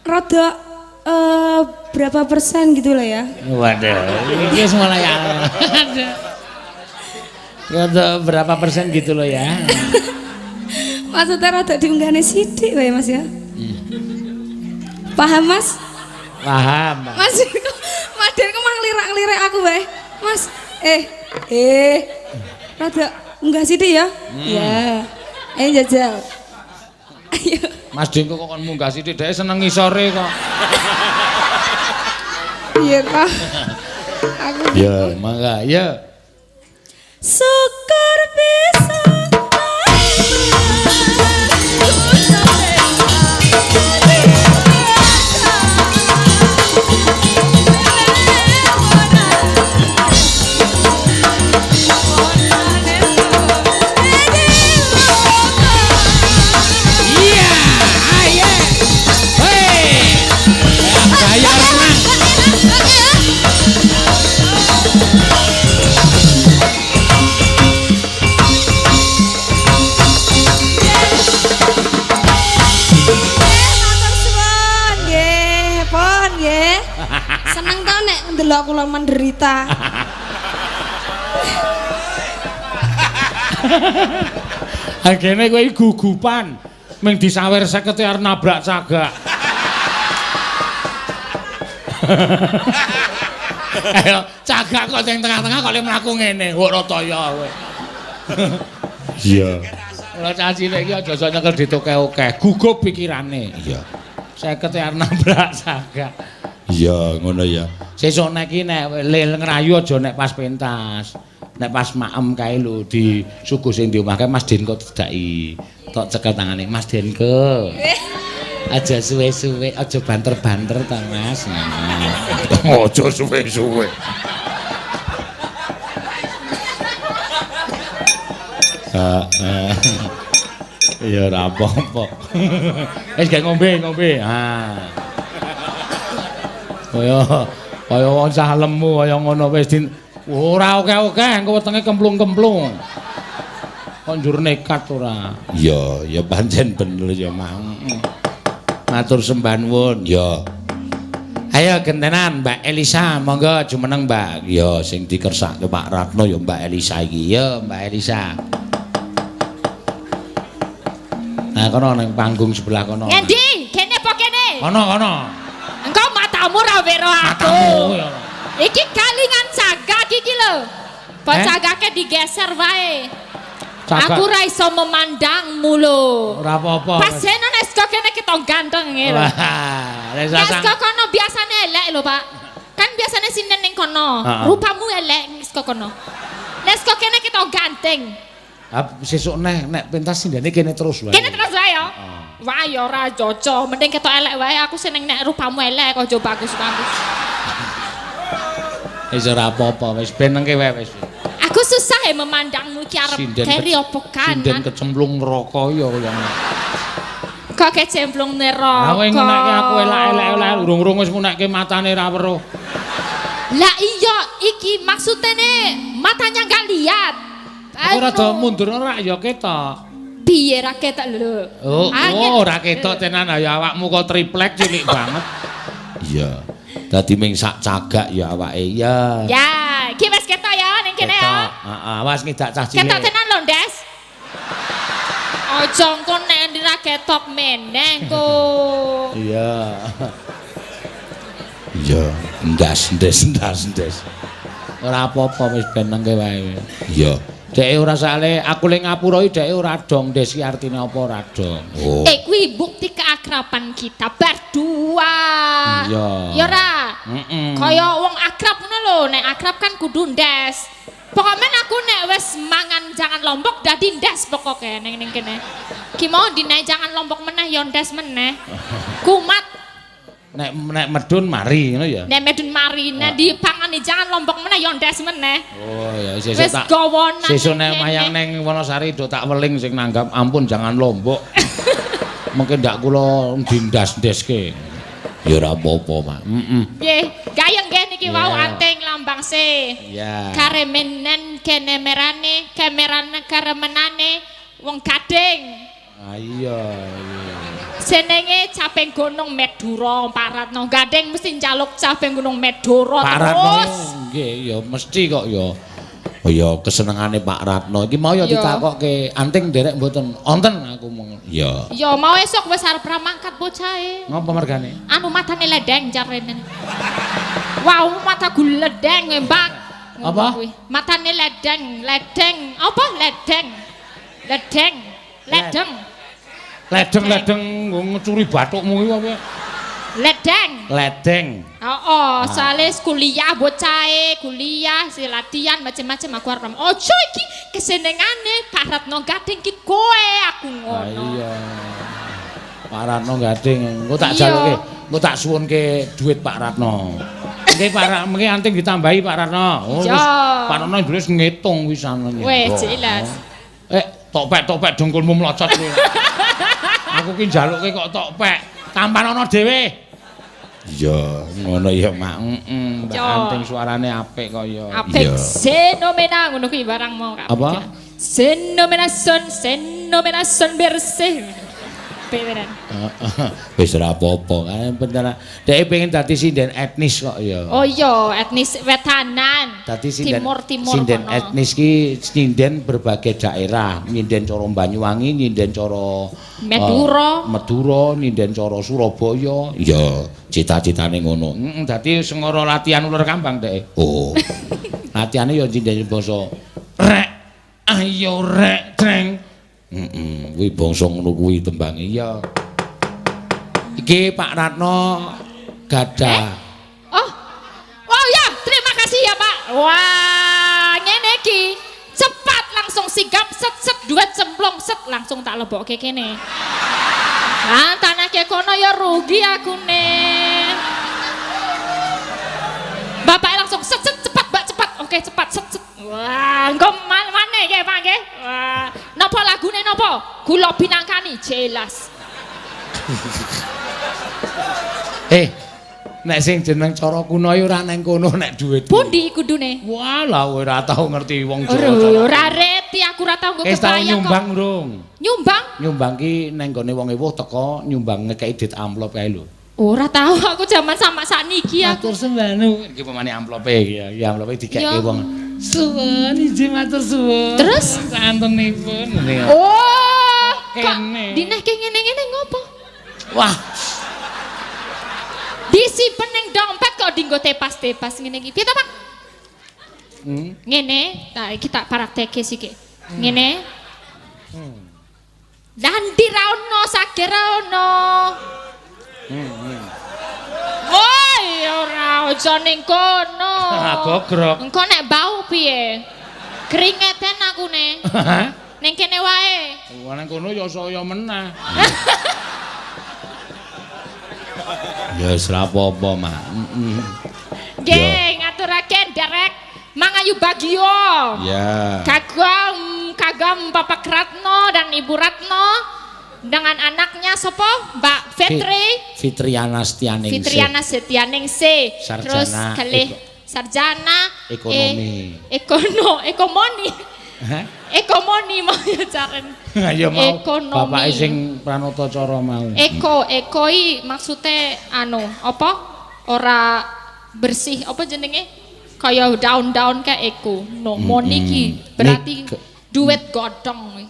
[SPEAKER 3] Rada berapa persen gitu lah ya.
[SPEAKER 2] Waduh, iki wis mulai. Rada berapa persen gitu loh ya.
[SPEAKER 3] Maksudnya rada diunggahne sithik wae Mas ya. Paham Mas?
[SPEAKER 2] Paham.
[SPEAKER 3] Mas, Mas Den kok mang lirak-lirik aku wae. Mas, rada unggah sithik ya. Iya. Ayo jajal. Ayo.
[SPEAKER 2] Mas Dengko kok kon munggah sithik dhek seneng ngisore kok.
[SPEAKER 3] Iya ta. Aku
[SPEAKER 2] Ya, mangga. Ya.
[SPEAKER 3] Syukur bisa.
[SPEAKER 2] Iya, ayo. Hei. Gaya renang.
[SPEAKER 3] Matur suwun nggih, pun nggih. Seneng to nek ndelok kula menderita.
[SPEAKER 2] Agene kowe iki gugupan. Ming disawer 50 arep nabrak cagak. Ayo, cagak kok sing tengah-tengah kok le mlaku ngene, kok rataya kowe. Iya. Ora cah cilik iki aja sok nyekel ditokeh-okeh, gugup pikirane. Iya. 50 arep nabrak cagak. Iya, ngono ya. Sesuk nek iki nek lel ngrayu aja nek pas pentas. Nek pas maem kae lho disuguh sing di omah kae Mas Denko didaki. Tok cekel tangane Mas Denko. Aja suwe-suwe, aja banter-banter ta Mas. Aja suwe-suwe. Heeh. Ya ora apa-apa. Wis gak ngombe, ngombe. Ha. Kaya kaya wong cah lemu kaya ngono wis din ora oke-oke engko wetenge kemplung-kemplung. Kok njur nekat ora? Iya, ya pancen bener ya, Mang. Matur sembah nuwun. Ya. Ayo gentenan Mbak Elisa, monggo jumeneng Mbak. Ya sing dikersake Pak Ratno ya Mbak Elisa iki. Ya Mbak Elisa. Nah kono ning panggung sebelah kono.
[SPEAKER 1] Ngendi? Kene apa kene?
[SPEAKER 2] Kono kono.
[SPEAKER 1] Engko matamu ra wero aku.
[SPEAKER 2] Matamu ya.
[SPEAKER 1] Iki kalingan cagak iki lho. Kok
[SPEAKER 2] Eh?
[SPEAKER 1] cagake digeser wae.
[SPEAKER 2] Cagak.
[SPEAKER 1] Aku ra iso memandangmu lho.
[SPEAKER 2] Ora apa-apa.
[SPEAKER 1] Pas jeno nek saka kene ketok ganteng e lho.
[SPEAKER 2] Wah, nek
[SPEAKER 1] Nek
[SPEAKER 2] sasang.
[SPEAKER 1] saka kono biasane elek lho, Pak. Kan biasane sinden ning kono.
[SPEAKER 2] Heeh.
[SPEAKER 1] Rupamu elek saka kono. Nek saka kene ketok ganteng.
[SPEAKER 2] Ah, sesuk neh nek pentas sindene kene terus wae.
[SPEAKER 1] Kene terus wae ya. Wah ya ora cocok, mending ketok elek wae aku seneng nek rupamu elek aja bagus-bagus.
[SPEAKER 2] Wis ora apa-apa, wis ben nengke wae wis.
[SPEAKER 1] Aku susah ya memandangmu iki arep keri apa
[SPEAKER 2] Sinden
[SPEAKER 1] kanan.
[SPEAKER 2] kecemplung neraka ya kaya ngono.
[SPEAKER 1] Kok kecemplung neraka.
[SPEAKER 2] Lah kowe ngunekke aku elek-elek urung-urung wis ngunekke matane ra weruh.
[SPEAKER 1] Lah iya iki maksudnya matanya nggak lihat.
[SPEAKER 2] Aku rada mundur ora ya ketok.
[SPEAKER 1] Piye ra ketok lho.
[SPEAKER 2] Oh,
[SPEAKER 1] Angin.
[SPEAKER 2] oh ora ketok tenan ya awakmu kok triplek cilik banget. Iya. Dadi ming sak cagak ya awake ya.
[SPEAKER 1] Ya, iki wis ketok ya ning kene ya.
[SPEAKER 2] Ketok. Heeh, awas ngidak cah cilik.
[SPEAKER 1] Ketok tenan lho, Ndes. Aja engko nek ra ketok meneh engko.
[SPEAKER 2] Iya. Iya, ndas ndes ndas ndes. Ora apa-apa wis ben nengke wae. Iya. Dheke ora sale aku le ngapura iki dheke ora dong ndes iki artine apa ora dong. Oh.
[SPEAKER 1] Eh kuwi bukti keakraban kita berdua.
[SPEAKER 2] Iya.
[SPEAKER 1] Ya ora?
[SPEAKER 2] Heeh.
[SPEAKER 1] Kaya wong akrab ngono lho, nek akrab kan kudu ndes. Pokoknya aku nek wis mangan jangan lombok dadi ndes pokoke ning ning kene. Ki mau dinaik jangan lombok meneh ya ndes meneh. Kumat
[SPEAKER 2] Nek nek medun mari ngono ya.
[SPEAKER 1] nek medun mari nek dipangani jangan lombok meneh ya ndes meneh.
[SPEAKER 2] Oh ya sesuk
[SPEAKER 1] Wis
[SPEAKER 2] tak
[SPEAKER 1] gawa nang
[SPEAKER 2] sesuk nek
[SPEAKER 1] kene.
[SPEAKER 2] mayang neng Wonosari do tak weling sing nanggap ampun jangan lombok. Mungkin ndak kula dindas-ndeske. Ya ora apa-apa, Mak. Heeh.
[SPEAKER 1] Nggih, gayeng nggih niki wau
[SPEAKER 2] Iya.
[SPEAKER 1] anting lambang C.
[SPEAKER 2] Iya.
[SPEAKER 1] Karemenen kenemerane, kemerane karemenane wong gading.
[SPEAKER 2] Ah iya iya.
[SPEAKER 1] Senenge capeng Gunung Medura, Pak Ratno Gading mesti njaluk capeng Gunung Medura
[SPEAKER 2] Pak Ratno
[SPEAKER 1] terus.
[SPEAKER 2] nggih ya mesti kok ya. Oh ya kesenengane Pak Ratno iki mau ya
[SPEAKER 1] Iya.
[SPEAKER 2] ditakokke anting nderek mboten wonten aku mong. Iya.
[SPEAKER 1] Ya mau esuk wis arep ra mangkat bocahe.
[SPEAKER 2] Ngopo mergane?
[SPEAKER 1] Anu matane ledeng jarene. Wow, mataku ledeng Mbak.
[SPEAKER 2] Apa?
[SPEAKER 1] Kuwi. Matane ledeng, ledeng. Apa ledeng? Ledeng, ledeng.
[SPEAKER 2] Ledeng-ledeng nggo ngecuri bathukmu iki apa?
[SPEAKER 1] Ledeng.
[SPEAKER 2] Ledeng.
[SPEAKER 1] Heeh, soalnya kuliah bocahe, kuliah, si latihan macem-macem aku arep. Ojo iki kesenengane Pak Ratno Gading ki kowe aku
[SPEAKER 2] Ah
[SPEAKER 1] ngono.
[SPEAKER 2] iya. Pak Ratno Gading, engko tak
[SPEAKER 1] Iya.
[SPEAKER 2] jaluke, engko tak suwunke duit Pak Ratno. Nggih Pak Ratno, mengke anting ditambahi Pak Ratno. Oh,
[SPEAKER 1] Iya.
[SPEAKER 2] wis Pak Ratno wis ngitung wisan.
[SPEAKER 1] Wis jelas.
[SPEAKER 2] Topek-topek dengkulmu mlocot kuwi. Aku ki njaluke kok topek. Tampanono dhewe. Iya, ngono ya, Mak. Heeh, Mbak
[SPEAKER 1] Iya.
[SPEAKER 2] Anting suarane apik kaya.
[SPEAKER 1] Apik fenomena ngono kuwi barang mau kabeh.
[SPEAKER 2] Apa?
[SPEAKER 1] Fenomena son, fenomena son bersih. Beneran.
[SPEAKER 2] Wis ora apa-apa kan bener. Dhek pengen dadi sinden etnis kok ya.
[SPEAKER 1] Oh iya, etnis wetanan.
[SPEAKER 2] Dadi sinden
[SPEAKER 1] Timur-timur
[SPEAKER 2] sinden
[SPEAKER 1] kono.
[SPEAKER 2] etnis ki sinden berbagai daerah, nyinden cara Banyuwangi, nyinden cara
[SPEAKER 1] Madura.
[SPEAKER 2] Madura, nyinden cara Surabaya. Iya, cita-citane ngono. Heeh, dadi sengara latihan uler kambang dhek. Oh. Latihane ya nyinden basa rek. Ayo rek, treng. Heeh, kuwi bangsa ngono kuwi tembange. Iya. Iki Pak Ratno gadah
[SPEAKER 1] Oh. Oh ya, terima kasih ya, Pak. Wah, ngene iki. Cepat langsung sigap set set dua cemplung set langsung tak lebokke kene. Ah, tanah ke kono ya rugi aku nih. Bapaknya langsung set set cepat, Mbak, cepat. Oke, cepat set set. Wah, engko maneh nggih, Pak nggih. Wah, napa lagune napa? Gula Binangkani jelas.
[SPEAKER 2] Nek sing jeneng cara kuno ya ora neng kono nek dhuwit.
[SPEAKER 1] Pundi kudune?
[SPEAKER 2] Wah, lah ora tau ngerti wong Jawa.
[SPEAKER 1] Ora reti aku ora tau nggo
[SPEAKER 2] Wis tau
[SPEAKER 1] kebayang kok.
[SPEAKER 2] nyumbang urung?
[SPEAKER 1] Nyumbang?
[SPEAKER 2] Nyumbang ki neng gone wong ewuh teko nyumbang ngekeki dit amplop kae lho.
[SPEAKER 1] Ora tau aku jaman sama sakniki aku.
[SPEAKER 2] Matur sembah iki pemane amplope iki ya, iki amplope dikeke
[SPEAKER 1] Ya.
[SPEAKER 2] wong. Suwun, ije matur suwun.
[SPEAKER 1] Terus?
[SPEAKER 2] Santenipun ngene.
[SPEAKER 1] Oh, kok
[SPEAKER 2] Kene.
[SPEAKER 1] dinehke ngene-ngene ngopo?
[SPEAKER 2] Wah,
[SPEAKER 1] Disimpen ning dompet kok dinggo tepas-tepas ngene iki. Piye to, Pak? Ngene, tak iki tak praktekke sik. Ngene. Dan di ra ono, sage ra ono. Woi, ora aja ning kono.
[SPEAKER 2] Gogrok.
[SPEAKER 1] Engko nek bau piye? Kringeten aku ne. Ning kene wae.
[SPEAKER 2] Wah, nang kono ya saya meneh. Ya wis ra apa-apa, Mak. Heeh.
[SPEAKER 1] Nggih, ngaturake nderek Mangayu Bagio.
[SPEAKER 2] Ya.
[SPEAKER 1] Kagem, kagem Bapak Ratno dan Ibu Ratno dengan anaknya sopo? Mbak Fitri.
[SPEAKER 2] Fitriana Setianingsih.
[SPEAKER 1] Fitriana Setianingsih.
[SPEAKER 2] Sarjana
[SPEAKER 1] Terus kalih sarjana
[SPEAKER 2] Ekonomi.
[SPEAKER 1] Ekomoni.
[SPEAKER 2] Hah?
[SPEAKER 1] Ekomoni mau ya caren.
[SPEAKER 2] Ya mau.
[SPEAKER 1] Ekonomi.
[SPEAKER 2] Bapake sing Pranata Cara mau.
[SPEAKER 1] Eko, ekoi maksudnya anu, apa? Ora bersih, apa jenenge? Kaya daun-daun kayak eko. No, moni ki berarti duit godhong.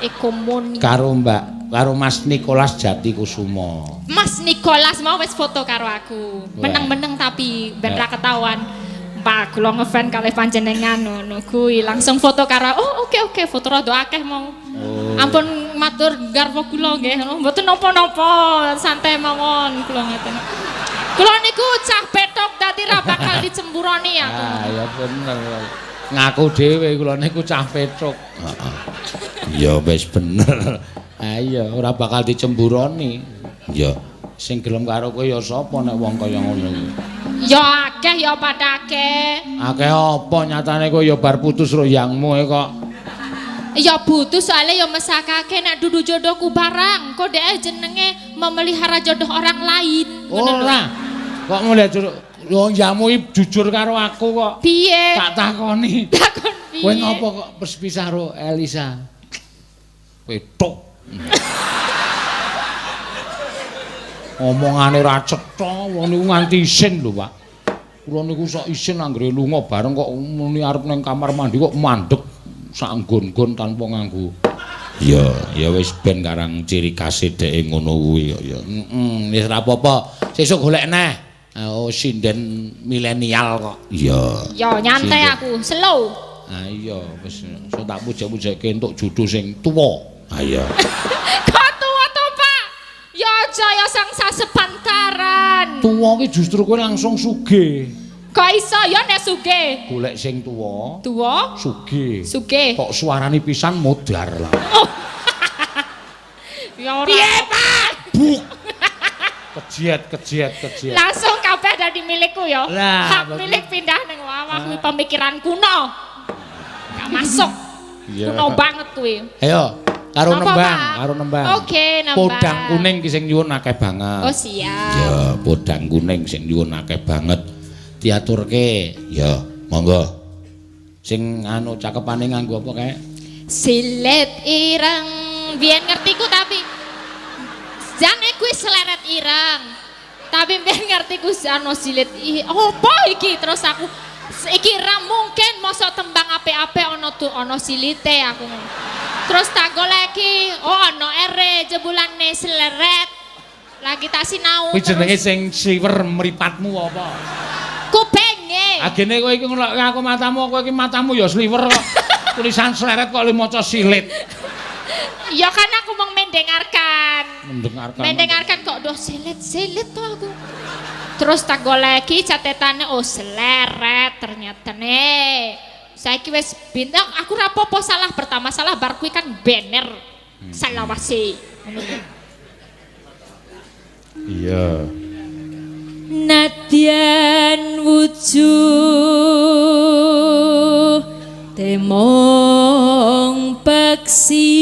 [SPEAKER 1] Ekomoni.
[SPEAKER 2] Karo Mbak, karo Mas Nicholas Jatikusumo.
[SPEAKER 1] Mas Nicholas mau wis foto karo aku.
[SPEAKER 2] Wah.
[SPEAKER 1] Meneng-meneng tapi ben ra ketahuan. Pak, kula ngefan kalih panjenengan ngono kuwi. Langsung foto karo. Oh, oke oke, foto rada akeh mau.
[SPEAKER 2] Oh.
[SPEAKER 1] Ampun matur garwa kula nggih. Mboten napa-napa, santai mawon kula ngaten. Kula niku cah petok dadi ra bakal dicemburoni aku.
[SPEAKER 2] Ah, ya bener. Ngaku dhewe kula niku cah petruk. Heeh. Ya wis bener. Ah iya, ora bakal dicemburoni. Ya, sing gelem karo kowe ya sapa nek wong kaya ngono kuwi.
[SPEAKER 1] Ya akeh ya padake.
[SPEAKER 2] Akeh apa nyatane kowe ya bar putus ro yangmu e kok.
[SPEAKER 1] Ya butuh soalnya ya mesakake nek dudu jodohku barang. Kok dhek jenenge memelihara jodoh orang lain. Ngono lho.
[SPEAKER 2] Ora. Kok mulai jodoh yo yangmu iki jujur karo aku kok.
[SPEAKER 1] Piye?
[SPEAKER 2] Tak takoni.
[SPEAKER 1] Takon piye?
[SPEAKER 2] Kowe ngopo kok pisah karo Elisa? Petuk. Omongane ra cetha, wong niku nganti isin lho, Pak. Kula niku sok isin anggere lunga bareng kok muni arep ning kamar mandi kok mandek sak nggon-nggon tanpa nganggo. Ya, ya wis ben karang ciri khase dheke ngono kuwi kok ya. Heeh, wis ra apa-apa. Sesuk golek neh. Oh, sinden milenial kok. Iya.
[SPEAKER 1] Ya nyantai aku, slow.
[SPEAKER 2] Ah iya, wis so tak pujek-pujekke entuk jodoh sing tuwa. Ayo.
[SPEAKER 1] Kok tuwa to, Pak? Ya aja ya sang sasepantaran.
[SPEAKER 2] Tuwa ki justru kowe langsung sugih.
[SPEAKER 1] Kok iso ya nek sugih?
[SPEAKER 2] Golek sing tuwa,
[SPEAKER 1] Tuwa,
[SPEAKER 2] sugih.
[SPEAKER 1] sugih.
[SPEAKER 2] Kok suarane pisan modar lah.
[SPEAKER 1] Oh. Ya ora. Piye, Pak?
[SPEAKER 2] Buk. Kejiat, kejiat, kejiat.
[SPEAKER 1] Langsung kabeh dadi milikku ya.
[SPEAKER 2] Lah,
[SPEAKER 1] Hak
[SPEAKER 2] berarti-
[SPEAKER 1] milik pindah ning wawah kuwi pemikiran kuno. Gak masuk.
[SPEAKER 2] Iya.
[SPEAKER 1] Kuno banget kuwi.
[SPEAKER 2] Ayo, karo
[SPEAKER 1] Apa,
[SPEAKER 2] nembang,
[SPEAKER 1] Pak?
[SPEAKER 2] karo nembang.
[SPEAKER 1] Oke, nembang.
[SPEAKER 2] Podang kuning ki sing nyuwun akeh banget.
[SPEAKER 1] Oh, siap.
[SPEAKER 2] Ya, podang kuning sing nyuwun akeh banget. Diaturke. Ya, monggo. Sing anu cakepane nganggo apa kae?
[SPEAKER 1] Silet ireng. Biyen ngertiku tapi jane kuwi seleret ireng. Tapi biyen ngertiku anu silet opo iki terus aku iki ra mungkin mosok tembang apik-apik ana tu ana silite aku. Terus tak goleki, oh ana ere jebulane seleret. Lagi tak sinau.
[SPEAKER 2] Kuwi jenenge sing siwer mripatmu apa?
[SPEAKER 1] Kupinge.
[SPEAKER 2] Agene kowe iki ngelokke aku matamu, kowe iki matamu ya sliwer kok. Tulisan seleret kok le maca silit.
[SPEAKER 1] Ya kan aku mau mendengarkan.
[SPEAKER 2] Mendengarkan.
[SPEAKER 1] Mendengarkan kok doh silit-silit tuh aku. Terus tak goleki catetane oh seleret ternyata nih. Saiki wis bintang aku rapopo salah pertama salah bar kuwi kan bener. Salawase.
[SPEAKER 2] Iya.
[SPEAKER 3] Nadyan wujuh temong peksi.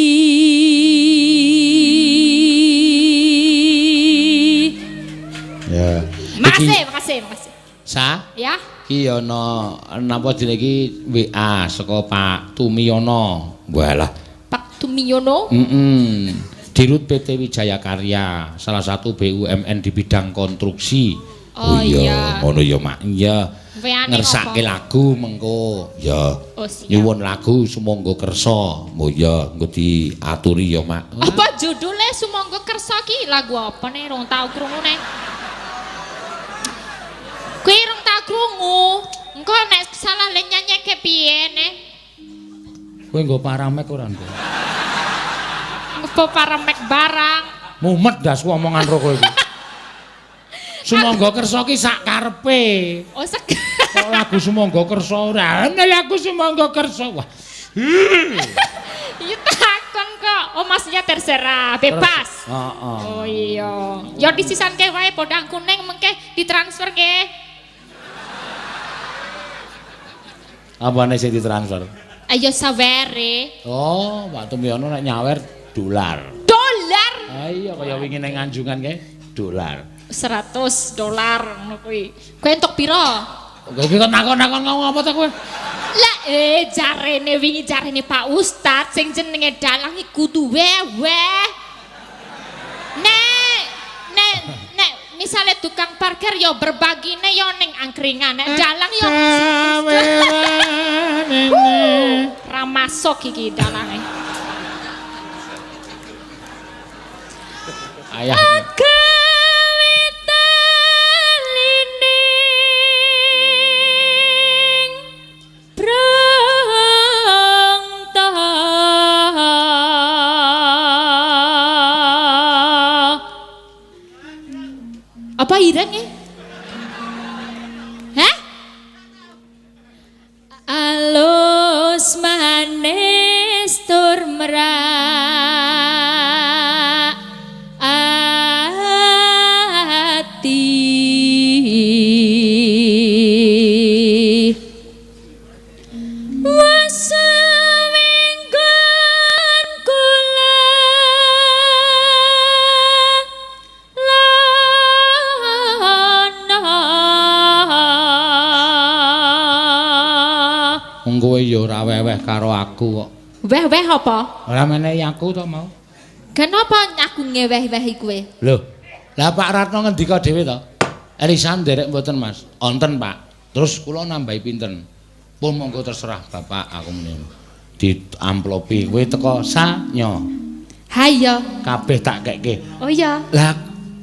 [SPEAKER 2] Ya.
[SPEAKER 1] Makasih, makasih, makasih.
[SPEAKER 2] Sa,
[SPEAKER 1] Ya.
[SPEAKER 2] iki ana napa jenenge iki WA saka Pak Tumiyono. Walah.
[SPEAKER 1] Pak Tumiyono.
[SPEAKER 2] Heeh. Dirut PT Wijaya Karya, salah satu BUMN di bidang konstruksi.
[SPEAKER 1] Oh, iya.
[SPEAKER 2] Ngono ya, Mak. Iya.
[SPEAKER 1] WA-ne
[SPEAKER 2] Ngersake
[SPEAKER 1] apa?
[SPEAKER 2] lagu mengko. Ya.
[SPEAKER 1] Oh, siap.
[SPEAKER 2] Nyuwun lagu sumangga kersa. Oh iya, engko diaturi ya, Mak.
[SPEAKER 1] Apa judulnya Sumangga Kersa ki? Lagu apa nih? Rong tau krungu nih. Kuwi rong tau krungu. Engko nek salah le nyanyikke piye nih?
[SPEAKER 2] Kowe nggo paramek ora, Nduk?
[SPEAKER 1] Apa paramek barang?
[SPEAKER 2] Mumet ndasku omongan ro kowe iki. Sumangga kersa ki sak karepe.
[SPEAKER 1] Oh, sek.
[SPEAKER 2] Kok lagu Sumangga Kersa ora? Ana lagu Sumangga Kersa. Wah.
[SPEAKER 1] Iya takon kok. Oh, maksudnya terserah, bebas.
[SPEAKER 2] Heeh.
[SPEAKER 1] Oh iya. Ya disisanke wae podang kuning mengke ditransfer ke.
[SPEAKER 2] Apane sing ditransfer?
[SPEAKER 1] Ayo sawere.
[SPEAKER 2] Oh, Pak Tumyono nek nyawer dolar.
[SPEAKER 1] Dolar.
[SPEAKER 2] Ah iya kaya wingi ning Anjungan kae dolar.
[SPEAKER 1] $100 ngono kuwi. Kowe entuk pira?
[SPEAKER 2] Kowe iki kok nakon-nakon ngomong apa ta kowe?
[SPEAKER 1] Lah jarene wingi jarene Pak Ustad sing jenenge dalang iku kudu weweh. Nek nek nek misale tukang parkir ya berbagine ya ning angkringan, nek dalang ya ra masuk iki dalange.
[SPEAKER 2] Ayah.
[SPEAKER 1] Apa ireng ya? Hah?
[SPEAKER 3] Alus manis tur merak ati. Wasuwinggon kula lana.
[SPEAKER 2] Wong kowe ya ora weweh karo aku kok.
[SPEAKER 1] Weh-weh apa?
[SPEAKER 2] Ora menehi aku to mau.
[SPEAKER 1] Kenapa aku ngeweh-wehi kowe?
[SPEAKER 2] Lho, lah Pak Ratno ngendika dhewe to? Elisa nderek mboten, Mas? Onten, Pak. Terus kula nambahi pinten? Pun monggo terserah Bapak aku muni. Diamplopi kowe teko sanyo.
[SPEAKER 1] Hayo.
[SPEAKER 2] Kabeh tak kekke.
[SPEAKER 1] Oh iya.
[SPEAKER 2] Lah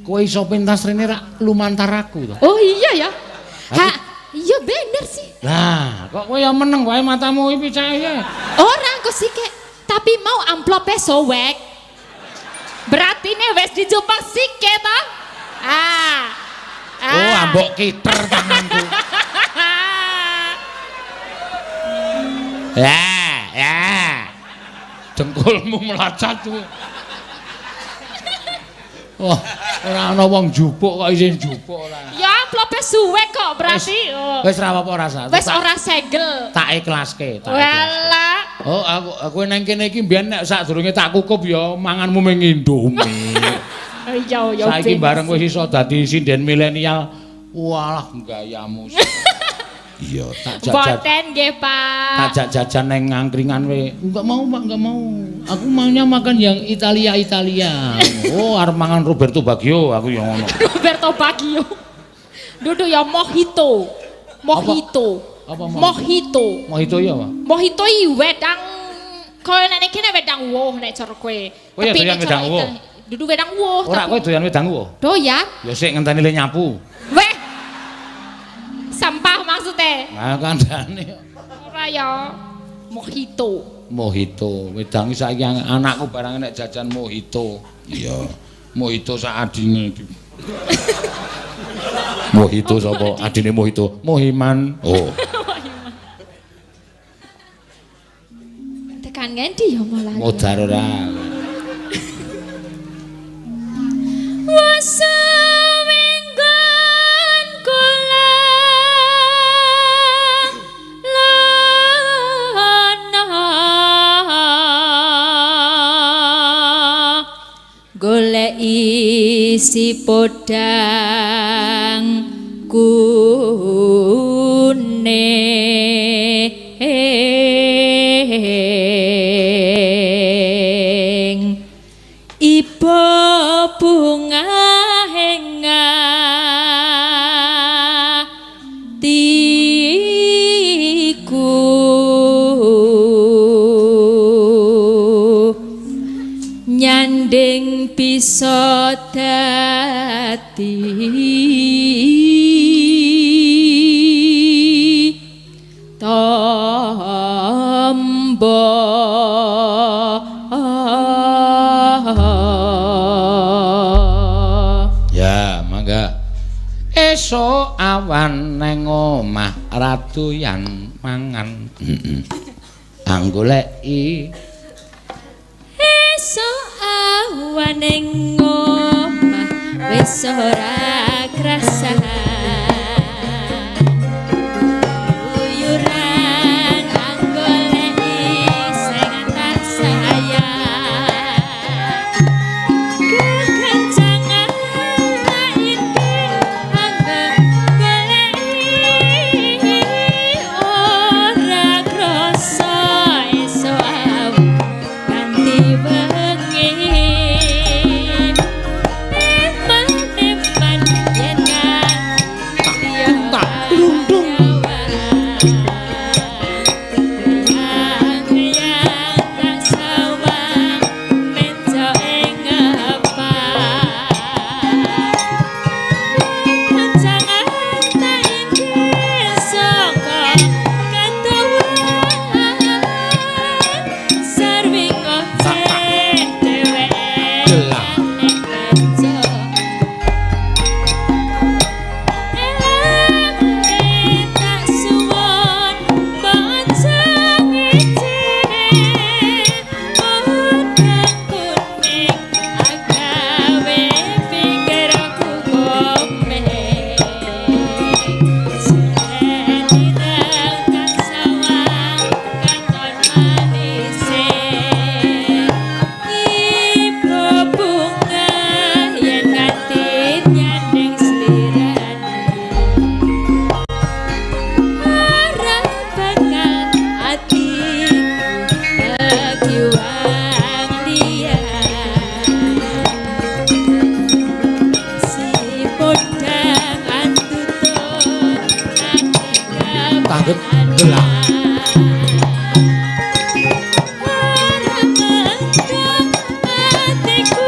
[SPEAKER 2] kowe iso pentas rene rak lumantar aku to.
[SPEAKER 1] Oh iya ya. Ha, iya bener sih.
[SPEAKER 2] Lah, kok kowe ya meneng wae matamu iki picake ya.
[SPEAKER 1] Ora engko sik. Tapi mau amplope sowek. Berarti ne wis dijupuk sike to? Ah. Ah.
[SPEAKER 2] Oh, ambok kiter tanganku. Ya, ya. Dengkulmu melacat kuwi. Wah, ora ana wong njupuk kok isih njupuk ora.
[SPEAKER 1] Ya amplope suwek kok berarti.
[SPEAKER 2] Wis ora apa-apa rasa.
[SPEAKER 1] Wis ora segel.
[SPEAKER 2] Tak ikhlaske, tak ikhlaske.
[SPEAKER 1] Walah.
[SPEAKER 2] Oh, aku nang kene iki mbiyen nek sadurunge tak kukup ya manganmu mung Indomie.
[SPEAKER 1] Iya, ya.
[SPEAKER 2] Saiki bareng wis iso dadi sinden milenial. Walah gayamu. Iya, tak jajan.
[SPEAKER 1] Boten nggih, Pak.
[SPEAKER 2] Tak jajan neng angkringan we. Enggak mau, Pak, enggak mau. Aku maunya makan yang Italia-Italia. Oh, arep mangan Roberto Baggio aku yang ngono.
[SPEAKER 1] Roberto Baggio. Duduk ya mojito. Mojito.
[SPEAKER 2] Apa
[SPEAKER 1] mojito?
[SPEAKER 2] Mojito ya, Pak?
[SPEAKER 1] Mojito iki wedang kaya nek kene wedang woh nek cara kowe.
[SPEAKER 2] Kowe ya doyan wedang woh.
[SPEAKER 1] Duduk wedang woh.
[SPEAKER 2] Ora kowe doyan wedang woh.
[SPEAKER 1] Doyan.
[SPEAKER 2] Ya sik ngenteni le nyapu.
[SPEAKER 1] Weh. Sampah maksudnya.
[SPEAKER 2] Nah, kandhane.
[SPEAKER 1] Ora ya. Mojito.
[SPEAKER 2] Mojito. Wedang saiki anakku barang nek jajan mojito. Iya. Mojito sak adine. Mojito sapa? Adine mojito. Mohiman. Oh.
[SPEAKER 1] Mohiman. Tekan ngendi ya malah.
[SPEAKER 2] Modar ora.
[SPEAKER 3] Golek isi podang kuning iba bunga ing atiku nyanding bisa dadi tombo.
[SPEAKER 2] Ya, mangga. Esuk awan neng omah radoyan mangan. Heeh. Anggoleki
[SPEAKER 3] esuk awan ning omah wis ora krasan uyuran anggoleki sing tak sayang kekencangan iki anggoleki ora krasa esuk awan ganti wengi eman-eman yen
[SPEAKER 2] tak glundung
[SPEAKER 3] yang tak sawang menjo ing apa kencangan tak iki saka ketuwan sarwing oceh dheweke
[SPEAKER 2] Gelang.
[SPEAKER 3] ning kerja. Elang tak suwun bocah ngece podang kuning agawe pikirku gomeh Sedinang tak sawang katon manise ibu bunga yen nganti nyanding slirane ora bakal atiku kegiwang liya si podang andutut ati
[SPEAKER 2] Tanggep gelang.
[SPEAKER 3] Ora mendung atiku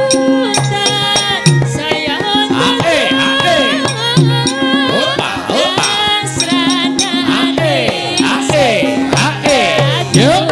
[SPEAKER 3] tan saya
[SPEAKER 2] Ae, ae. Opa, opa. Ae, ae, ae. Yo.